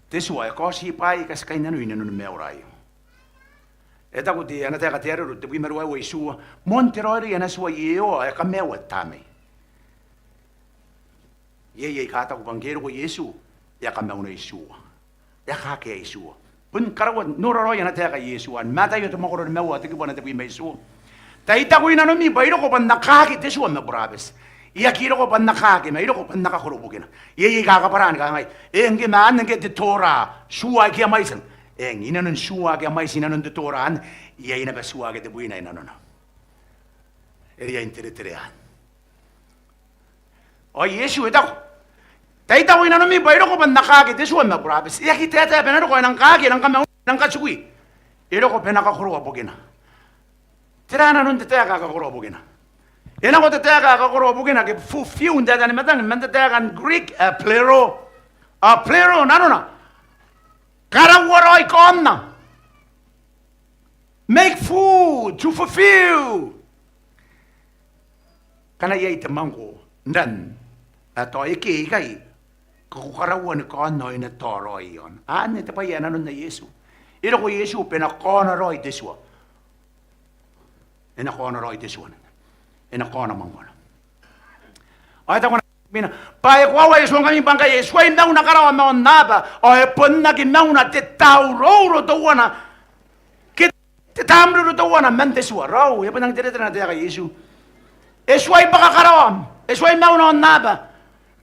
te tua e kaoti bwaai aika ti kainnanoi inanon maiura aio. E taku te, ana taeka te Areru tebwi ma ruaiwa itiua, moan te raoiroi ana tua Iehova e kamaiua te tamnei. Iai aika taku bwa ngke e roko Iesu e a kamaunai tua, e a kakea tua. Bon karaua, nora raoi ana taeka Iesu anne, Mataio te mwakoro nimaua te kibu ae tebwi ma itiua. Tai taku i nanomi bwa e roko bwa N na kaaki te tua ma burabeti. E aki roko bwa N na kaaki ma e roko bwa N na kakoro ibukina. Iai aika kabwarai ni kangai, e ngke ma anne ngke te Tora, tua aike a mwaiti. Eng, inanon tua aike a mwaiti inanon te Tora anne, iai naba tua aike tebwina inanona. E riai n teretere anne. Ao Iesu e taku, tai taku i nanomi bwa e roko bwa N na kaaki te tua ma burabeti. E aki taetae bwa e na roko, e nang kaaki, e nang kamaunai, e nang katikui. E roko bwa e na kakoroa ibukina. Tera nanon te taeka kakoroa ibukina? E nako te taeka kakoroa ibukina ke fulfill n te Atamwaang man te taeka n Greek, a plero. A plero nanona karaua raoi kaonna. Make full, to fulfill. Ngkana iai te mwangko n ran ae tao eke ikai, ko karaua ni kaonna ao e na tao raoi aona. Anne te bwai ae nanonna Iesu. E roko Iesu bwa e na kaona raoi te tua. E na kaona raoi te tua. E na kaona mwangkona. Ao e taku ana bwa e koaua Iesu ngkami bwa ngkai e tuai mauna karawa ma aonnaba, ao e bon aki mauna te taururu teuana, ke te tamruru teuana man te tua. Raou, e bon aki teretere ana taeka Iesu. E tuai bwaka karawa, e tuai mauna aonnaba,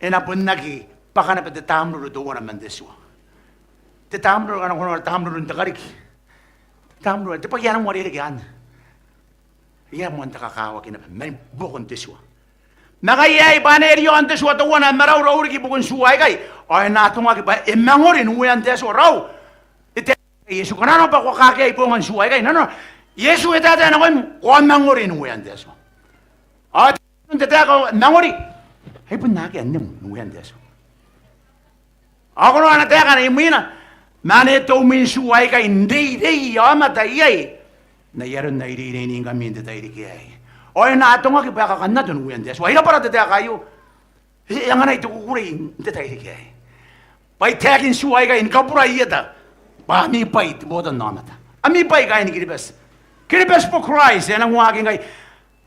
e na bon aki bwaka naba te tamruru teuana man te tua. Te tamruru, ngkana ko noora tamrurun te kariki, te tamruru, te bwai ae nang uarereke anne. E a moan te kakawaki naba man buakon te tua. Ma ngaia aei bwa ane e ri aon te tua teuana ae maraurau riki ibukin tua aikai, ao e na atongaki bwa e mangori n uean te Atua. Raou, e taekinna Iesu, ko nanona bwa ko a kakea i bongan tua aikai? Nanona, Iesu e taetae nakoim, ko a mangori n uean te Atua. Ao te mangori, ai bon akea annem n uean te Atua. Ao ko noora ana taeka imwina, ma ane te umwin tua aikai n reirei aomata iai, n ai aron ae I reirei ningkami n te tairiki aei. Ao e na atongaki bwa e kakannato n uean te Atua. Ai rabwara te taeka aio. E anganai te kukurei n te tairiki aei. Bwa I taekin tua aikai ni kabura i eta bwa ami bwai te botannaomata. Ami bwai kaain Kiribati. Kiribati for Christ, e nang waaki ngkai.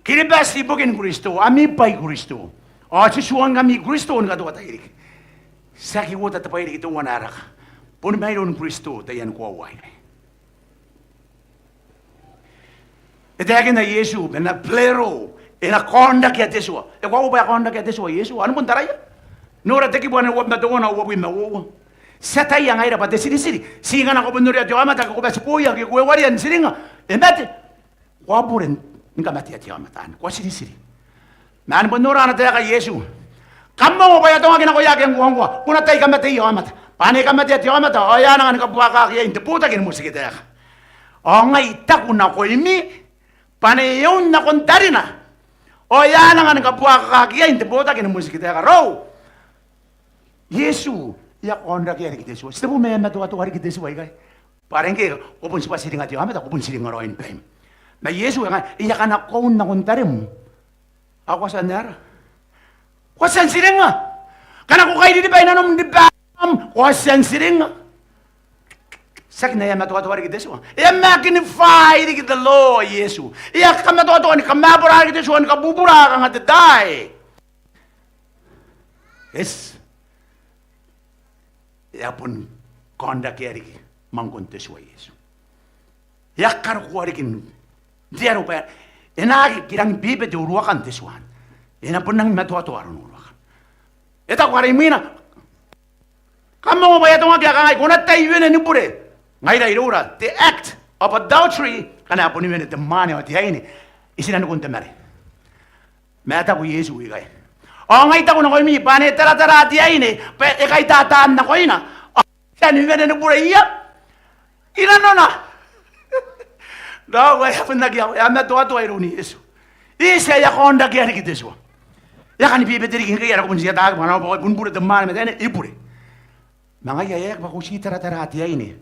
Kiribati ibukin Kristo, ami bwai Kristo. Ao ti tuangingkami Kristo ni katoa tairiki. Tiaki uota te bwai riki teuana ae raka. Boni mairoun Kristo taian koaua aikai. E taekinna Iesu bwa e na plero, e na kaonrakea te tua. E koaua bwa e kaonrakea te tua Iesu? Ao ni bon taraia. Nora te kibu ae uabwi ma teuana, uabwi ma uoua. Ti ataia ngaira bwa te tiritiri. Ti ngkana ko bon noria te aomata ake ko bati booia ake ko uaria n tiringa, e mate. Ko a bure ni kamatea te aomata anne, ko a tiritiri. Ma ni bon nora ana taeka Iesu. Kam ongo bwa e atongaki nakoia ake ngkoangkoa, ko na tai kamateia aomata. Bwa ane e kamatea te aomata, ao e a nang ni kabuakaki iai n te botaki ni motikitaeka. Ao ngai I taku nakoimi, bwa ane e un nakon tarina, ao e a nang ni kabuakaki iai n te botaki ni motikitaeka. Raou, Iesu, e a kaonrakea riki te tua. Ti tebo ma e a matoatoa riki te tua ikai. Bwa are ngke ko bon tibwa tiringa te aomata, ko bon tiringa raoi ni baim. Ma Iesu e kangai, e a kana ko un nakon tarim, ao ko a tia n aera? Ko a tia n tiringa. Ngkana ko kairiribai nanom n ribaaim, ko a tia n tiringa. Tiaki na e a matoatoa riki te tua. E a magnify riki the law Iesu. E a kamatoatoa ni kamabwara riki te tua, ni kabubura kanga te tai. Yes. E a bon kaonrakea riki mwangkon te tua Iesu. E a karokoa riki n te aro bwa e na aki rangi n bebete uruakan te tua. E na bon rangi ni matoatoa aron uruakan. E taku are imwina. Kam ongo bwa e atongaki ae kangai, ko na tai wene ni bure. Ngaira iroura, the act of adultery, ngkana e a boni wene te mwaane ao te aine, e tinanikun te mare. Ma e taku Iesu ikai, ao ngai I taku nakoimi, bwa ane e taratara te aine bwa e kaitataan nakoina, ao e a tia ni wene ni bure ia inanona. Raou, e a bon aki, e a matoatoa iroun Iesu. Iesu e a kaonrakea riki te tua. E a kani bebete riki ngkai are ko bon tia n ataaki bwa ngkana ko bon bure te mwaane ma te aine, e bure. Ma ngaia e aki bwa ko ti taratara te aine,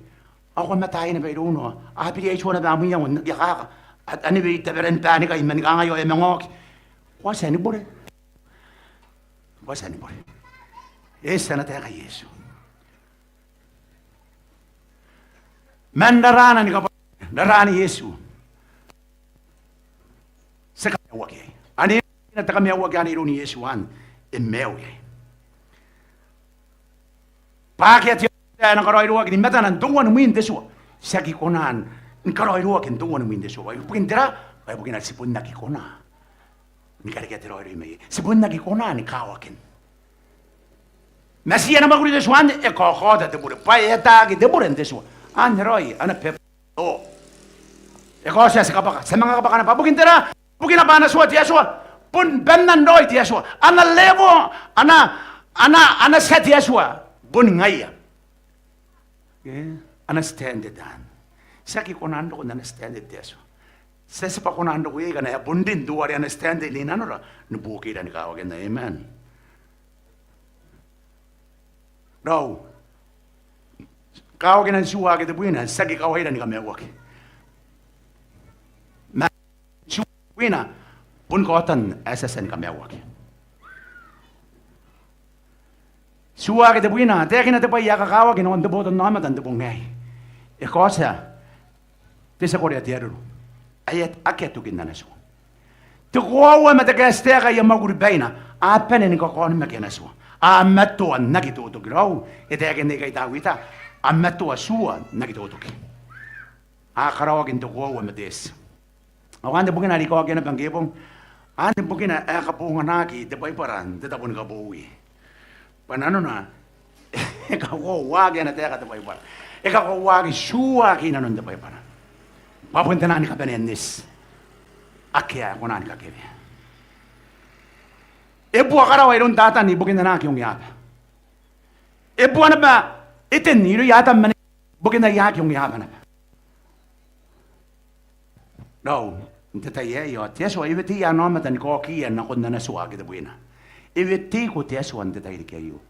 ao ko a mataai naba irouna, ao a biri ae tua naba am iango n aki akaka, a, ane wei taberan banikai man kangai ao e a manga oki. Ko a tia ni bure. Ko a tia ni bure. Eti ana taeka Iesu. Man raraana ni kabwaia, raraana Iesu. Ti kamaiuaki iai. Anne te kamaiuaki anne iroun Iesu anne, e maiu iai. Bwa akea te aomata ae na karaoiroaki ni matana n teuana mwin te tua. Ti aki kona ni karaoiroaki n teuana mwin te tua. Bwa ibukina tera? Bwa ibukina ti bon aki kona ni karekea te raoiroi mai iai. Ti bon aki kona ni kawakin. Ma ti ana mwakuri te tua anne, e kaokaota te bure. Bwa e ataaki te bure n te tua. Anne raoi ana beba. O. E kaotia ti kabwaka. Ti a manga kabwaka naba. Bukina tera? Bukina bwa ana tua te Atua. Bon bannan raoi te Atua. Ana level, ana, ana, ana tia te Atua. Bon ngaia. E, ana standard anne. Ti aki kona n roko n ana standard te Atua. Ti a tibwa kona n roko iai ngkana e a bon rin teuare ana standard i nanora ni buokiira ni kawakinna. Amen. Raou. Kawakinan tua ake tebwina, ti aki kawaira ni kamaiuaki. Ma tua ake tebwina, bon kaotan ae ti a tia ni kamaiuaki. Tua ake tebwina, taekina te bwai ae kakawaki nakon te botannaomata n te bong aei. E kaotia te tia korea te aruru. Ae akea tokin ana tua. Te koaua ma te kaetitaeka aia mwakuri baina, a bane ni kakaonimaki ana tua. A matoa n aki totoki. Raou, e taekinna ikai Tawita, a matoa tua n aki totoki. A karaoaki n te koaua ma te eti. Ao anne bukina are I kaokia naba ngke bong. Anne bukina ae kabonganaki te Baibara n te tabo ni kabowi. Bwa nanona e kakoauaki ana taeka te Baibara. E kakoauaki tua ake i nanon te Baibara. Bwa bon te naan kabanea n eti. Akea ae kona ni kakewea. E bua karawa iroun Tatan ibukin ana aki ongeaba. E bua naba Eten irouia Atam ma Nei ibukin aia aki ongeaba naba. Raou, n te tai aei ao te Atua e weteia ana aomata ni kaokiia nakon ana tua ake tebwina. E weteiko te Atua n te tairiki aio.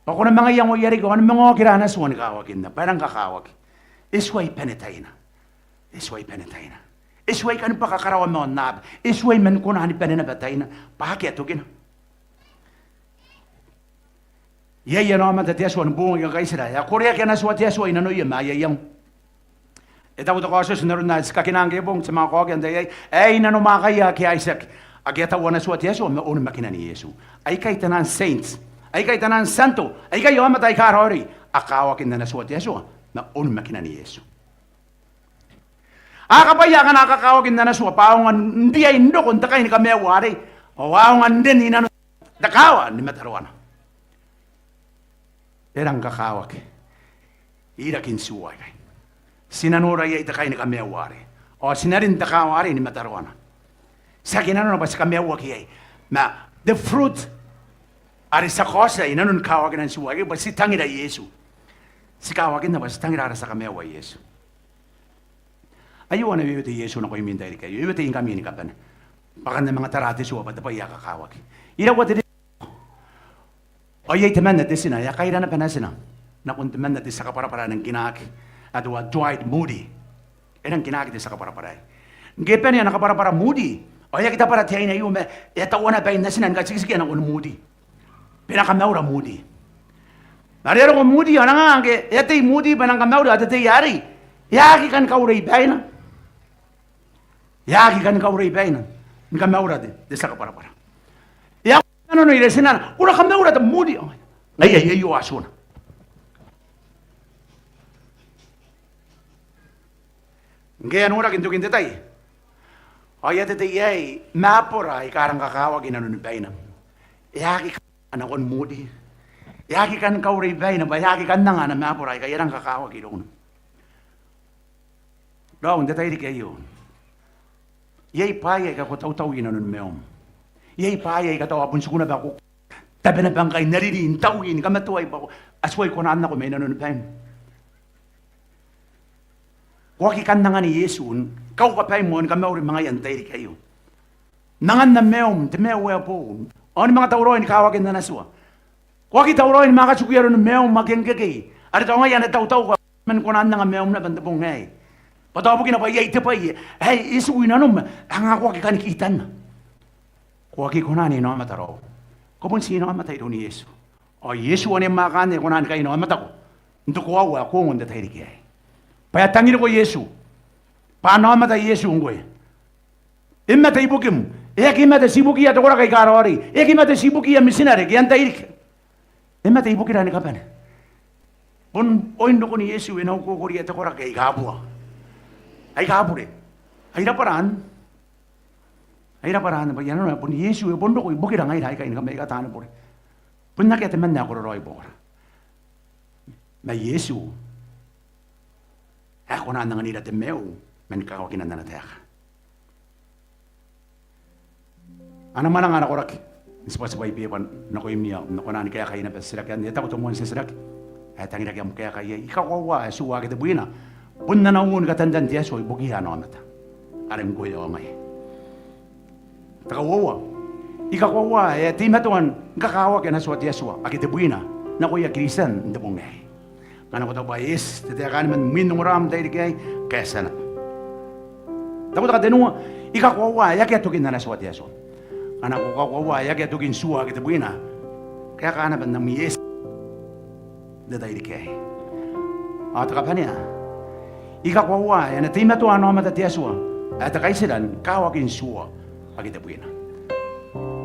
Bwa ko na manga iangoia riki ao ni manga okira ana tua ni kawakinna. Bwa e rang kakawaki. E tuai bane taina. E tuai bane taina. E tuai kani bwaka karawa ma aonnaba. E tuai man kona ni bane naba taina. Bwa akea tokina. Iai ana aomata te Atua ni boong aika kaitira ae a koreaki ana tua te Atua i nanoia ma aia iango. E taku te Kaotioti n aron ae ti kakina ngke bong, ti manga kaokia n tai aei, ae i nanomwakaia ake a itiaki, ake a tau ana tua te Atua ma onimakinan Iesu. Aikai taian saints, aikai taian tianto, aikai aomata aika raoiroi, a kawakin ana tua te Atua ma onimakinan Iesu. A kabwaia akana a kakawaki n ana tua bwa a aonga n riai n roko n te kai ni kamaiu arei, ao a aonga n rin i nanon te kaawa ni mataroana. E rang kakawaki irakin tua aikai. Ti na nora iai te kai ni kamaiu arei, ao ti na rin te kaawa arei ni mataroana. Tiaki nanona bwa ti kamaiuaki iai, ma the fruit are ti a kaotia i nanon kawakinan tua aikai bwa ti tangira Iesu. Ti kawakinna bwa ti tangira ara tia kamaiu ae Iesu. Aio ana wewete Iesu nakoimi n tairiki aio, e wetei ngkami ni kabane. Bwa kam na manga tara te tua bwa te bwai ae kakawaki. Iraua te ririki? Ao iai temanna te tina, e a kaira naba natina nakon temanna te tia kabwarabwara ae nang kinaaki, ae te Dwight Moody. E nang kinaaki te tia kabwarabwara aei. Ngke e bane ana kabwarabwara Moody, ao e aki tabwara te aine aio ma e a taua naba bain natina ni katikitikia nakon Moody. Bwa e na kamaura Moody. Ma are e a roko Moody ao e nang anga ngke e a tei Moody bwa e nang kamauri, ao te tei arei e a aki kan kaurei baina. E a aki kan kaurei baina ni kamaura te, te tia kabwarabwara. E a nanoia tinana, ko na kamaura te Moody. Ao ngaia aio atuna. Ngke e a noraki n tokin te tai, ao e a tetei iai maabora aika rang kakawaki i nanoni baina. E a aki kan nakon Moody. E a aki kan kaurei baina bwa e a aki kan anga ana maabora aika e a rang kakawaki irouna. Raou, n te tairiki aio, iai bwaai aika ko tautau i nanoni maium. Iai bwaai aika tao a bon tiku naba, ko tabe naba ngkai n ariri, n taui, ni kamatoai bwa a tuai kona n nako mai nanoni baim. Ko aki kan angan Iesu ni kauka baim ao ni kamauri ma ngaia n te tairiki aio. N anganna maium te maiu ae boou, ao ni manga tauraoi ni kawakin ana tua. Ko aki tauraoi ni manga katukia aroni maium ake ngkekei, are tao ngaia ana tautau, ko a man kona n anga maium naba n te bong aei. Bwa tao bukina bwa iai te bwai ae e tiku i nanom ae kanga ko aki kan kitanna. Ko aki kona n inaomata raou. Ko bon ti inaomata iroun Iesu. Ao Iesu anne mwaaka anne e kona ni kainaomatako n te koaua ae ko ongo n te tairiki aei. Bwa e a tangiriko Iesu. Bwa ana aomata Iesu ngkoe. E mate ibukim. E aki mate ti ibukiia te koraki aika raoiroi. E aki mate ti ibukiia mitinare ke antai riki. E mate ibukira ni kabane. Bon oin rokon Iesu e na ukokoria te koraki aika bua, aika bure. Ai rabwara anne. Ai rabwara anne bwa I a nanona bon Iesu e bon roko ibukira ngaira aika ni kamaiua taani bure. Bon akea temanna ae kororaoi i buakora. Ma Iesu ae kona n anganira te maiu man kakawakinan ana taeka. Ana mwananga ana koraki n tibwatibwai beba nakoimi ao n na kona ni kaekai naba titiraki anne. E taku te moan titiraki ae tangiraki am kaeka iai: I kakoaua ae tua ake tebwina bon ana uo ni katantan te Atua ibukiia ana aomata are ngkoe ao ngai. Te kauoua, I kakoaua ae e a teimatoa ni kakawaki ana tua te Atua ake tebwina nakoia Kristian n te bong aei. Ngkana ko taku bwa e eti te taeka anne man mwin ongoraam n te tairiki aei, kaetia naba. Taku te katenua, I kakoaua ae akea tokin ana tua te Atua. Ngkana ko kakoaua ae akea tokin tua ake tebwina, kaeka naba n am eti n te tairiki aei. Ao te kabanea, I kakoaua ae e na teimatoa ana aomata te Atua ae te kaitira ni kawakin tua ake tebwina.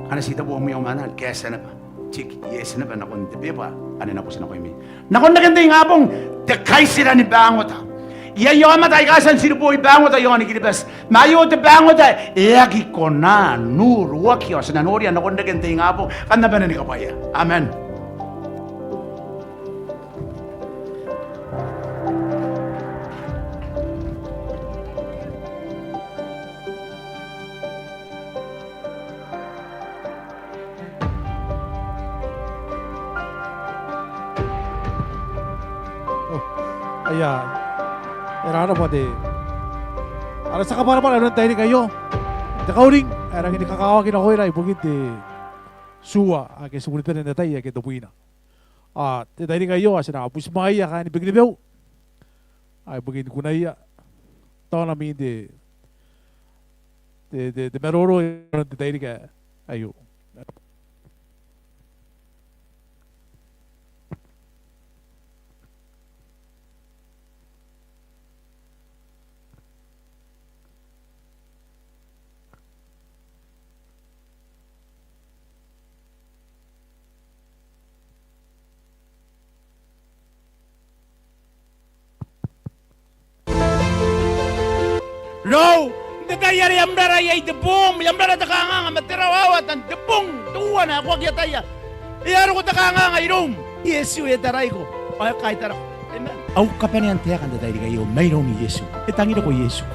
Ngkana ti tabu mwiia au mwananga, kaetia naba. Tick, yes naba nakon te beba anne. N na boti nakoimi nakon reken te ingabong, te kaitira ni bangota. Iai aomata aika a tia n tiriboo i bangota i aon Kiribati. Ma aio te bangota ae e aki kona n uruaki, ao ti na noria nakon reken te ingabong. Kam na bane ni kabwaia. Amen. Oh, aia, e rarabwa te, ara tia kabwarabwara n te tairiki aio, te kauring ae rangi ni kakawaki nakoira ibukin te tua ake ti boni bane n ataia ake tebwina. Ao te tairiki aio ao ti na butimwaeia kaain Bikenibeu ao ibukin kunaia taonami n te, te, te, te maroro n te tairiki aio. Raou, n te tai are am rara iai te boom, am rara te kanganga ma te rawawata n te bong teuana ae ko aki ataia. E a roko te kanganga iroum. Iesu e taraiko ao e kaitarako. Amen. Au kabanea n taeka n te tairiki aio, mairoun Iesu. E tangiriko Iesu.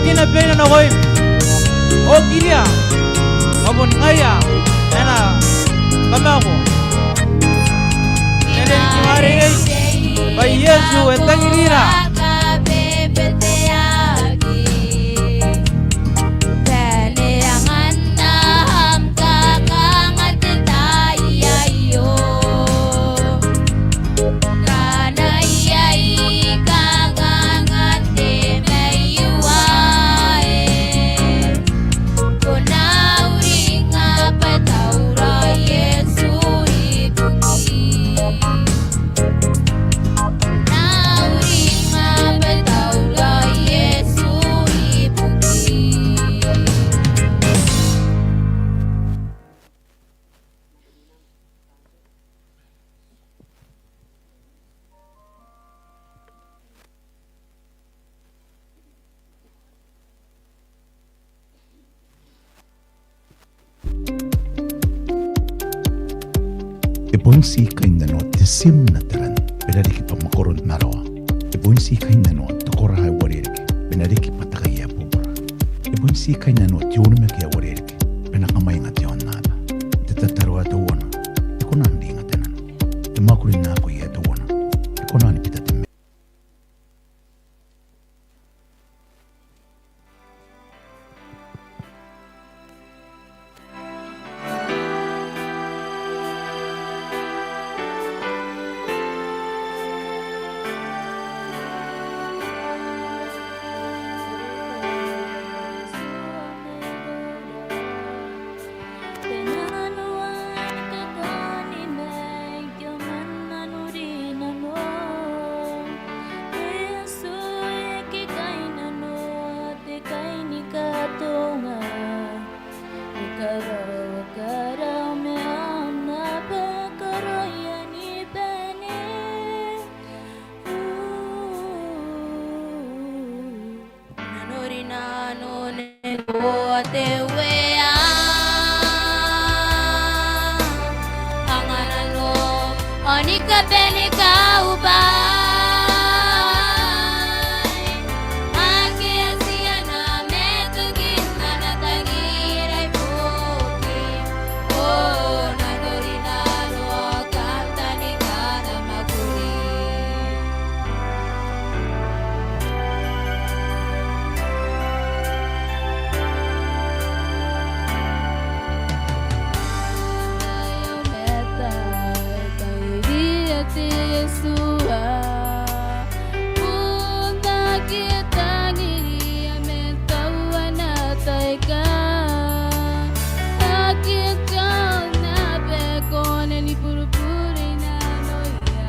Kina bwaina nakoim. Okiria. Ma bon ngaia ae na kamako. E na riki mareirei bwa Iesu e tangirira. E bon ti kainnanoa te tim n Ateran bwa e na riki bwa mwakoron marawa. E bon ti kainnanoa te kora ae uarereke bwa e na riki bwa te kai ae bubura. E bon ti kainnanoa te onimaki ae uarereke bwa e na kamwainga te aonnaba. Te tataro ae teuana e kona n ringa te nano. Te mwakuri n akoi ae teuana e kona ni bita te mea. Nanorinano neboa te Uea, anganano ao ni kabane kaubwai. Ake a tia n na matoki n ana tangira ibukin, o nanorinano ao kantaninga ana mwakuri. Tairia te Iesu ae bon aki tangiria man tauana taeka, aki tau naba kona ni buruburi nanoia.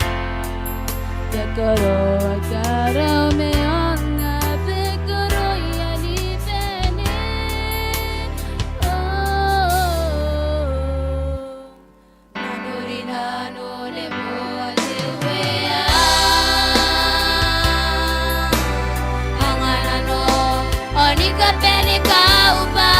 Te koroa karaomeanga, te koroa i ani bane. O, nanorinano neboa te Uea, anganano ao ni kabane kaubwai.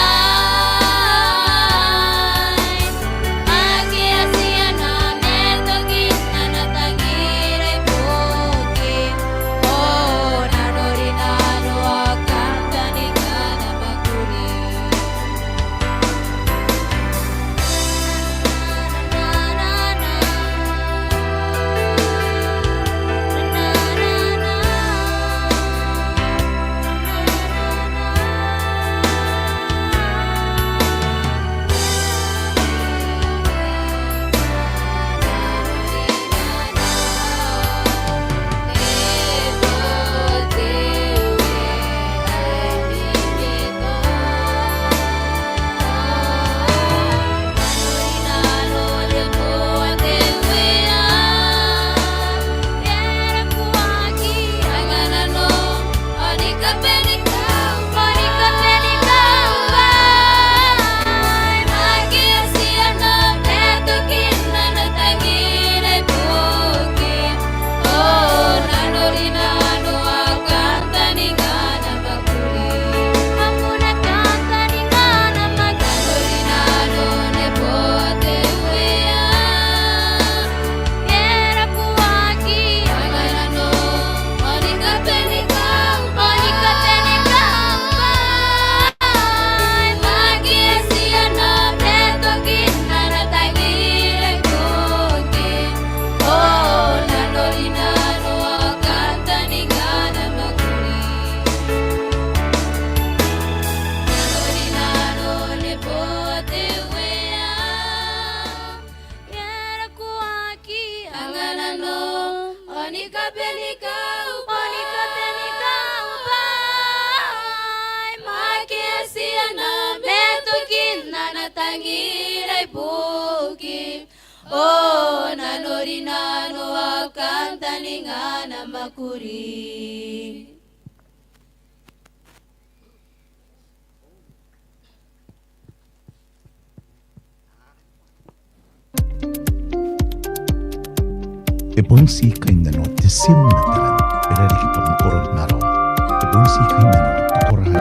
Ake a tia n na matoki n ana tangira ibukin, o nanorinano ao kantaninga ana mwakuri. Kabenikau bwa, boni kabenikau bwa, e mwakeia tiana ma tokin ana tangira ibukin, o nanorinano ao kantaninga ana mwakuri. E bon ti kainnano te tim n Atalan, e rariki bwa mwakoron ara aoa. E bon ti kainnano, te korae.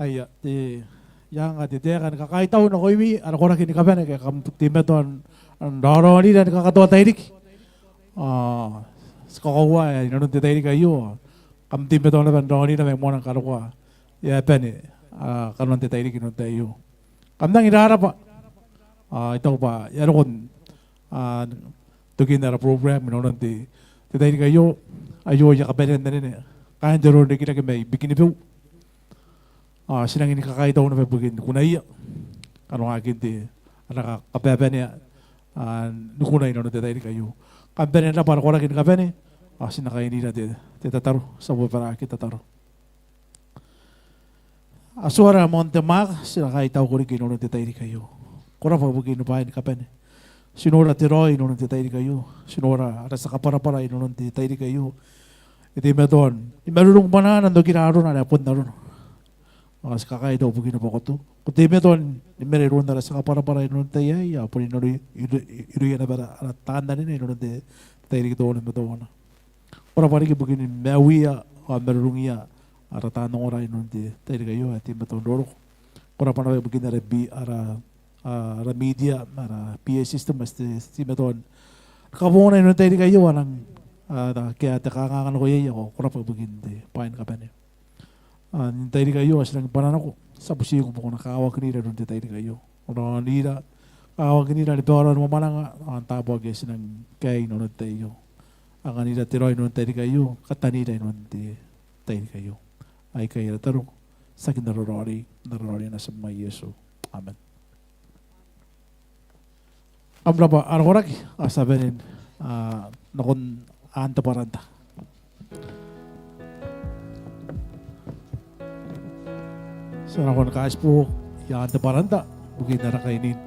Aia, te, iai ngkai te taeka ni kakaitau nakoimi ara koraki ni kabane ake kam teimatoa n raoraonira ni kakatoa tairiki. Ao ti kakoaua ae inanon te tairiki aio kam teimatoa naba n raonira mai moana ni karokoa ae bane, a, kanoan te tairiki inanon te tai aio. Kam rangi n rarabwa. Ao I taku bwa e a roko n, a, tokin ara program inanon te, te tairiki aio, aio aia kabanean anene kaain te roronrikirake mai Bikenibeu. Ao ti rangi ni kakaitau naba ibukin kunaia, kanoan te, ana ka, kababanea, a, ni kuna inanon te tairiki aio. Kam bane n rabwa ara koraki ni kabane, ao ti na kainira te, te tataro, ti a bobaraaki n tataro. Atuara ae moan te mwaaka, ti na kaitauko riki inanon te tairiki aio. Ko rabwa ibukin bwaai ni kabane. Ti nora te raoi inanon te tairiki aio. Ti nora ara tia kabwarabwara inanon te tairiki aio. E teimatoa ni marurung bwanaana n okira arona are bon arona. Ao ti kakaitau ibukina bwa ko teimatoa ni mena iroun ara tia kabwarabwara inanon te tai aei, ao bon irouia naba ara, ara taan anene inanon te tairiki teuana ma teuana. Ko rabwa riki ibukin maiuia ao marurungia ara taan ongora inanon te tairiki aio ae teimatoa n roroko. Ko rabwa naba ibukin ara bi-, ara, a, ara media, ara P A system ae ti, ti teimatoa ni kabongana inanon te tairiki aio, a nang, a, akea te kanganga nako iai, ao ko rabwa ibukin te bwaai ni kabane. A, n te tairiki aio ao ti rangi ni bwanaa nako, ti a butiiko bwa ko na kawakinira inanon te tairiki aio. Ko na raonira, kawakinira ni baoraoi ni mwamwananga, ao n taabo ake ti nang kaai inanon te tai aio. Anganira te raoi inanon te tairiki aio, katanira inanon te tairiki aio. Aikai ara tataro, tiaki n ara raoiroi, n ara raoiroi natim ae Iesu. Amen. Kam rabwa ara koraki, ao ti a bane n, a, nakon aan te bwaranta. Ti a nakon kaitibo i aan te bwaranta ibukin ara kainiin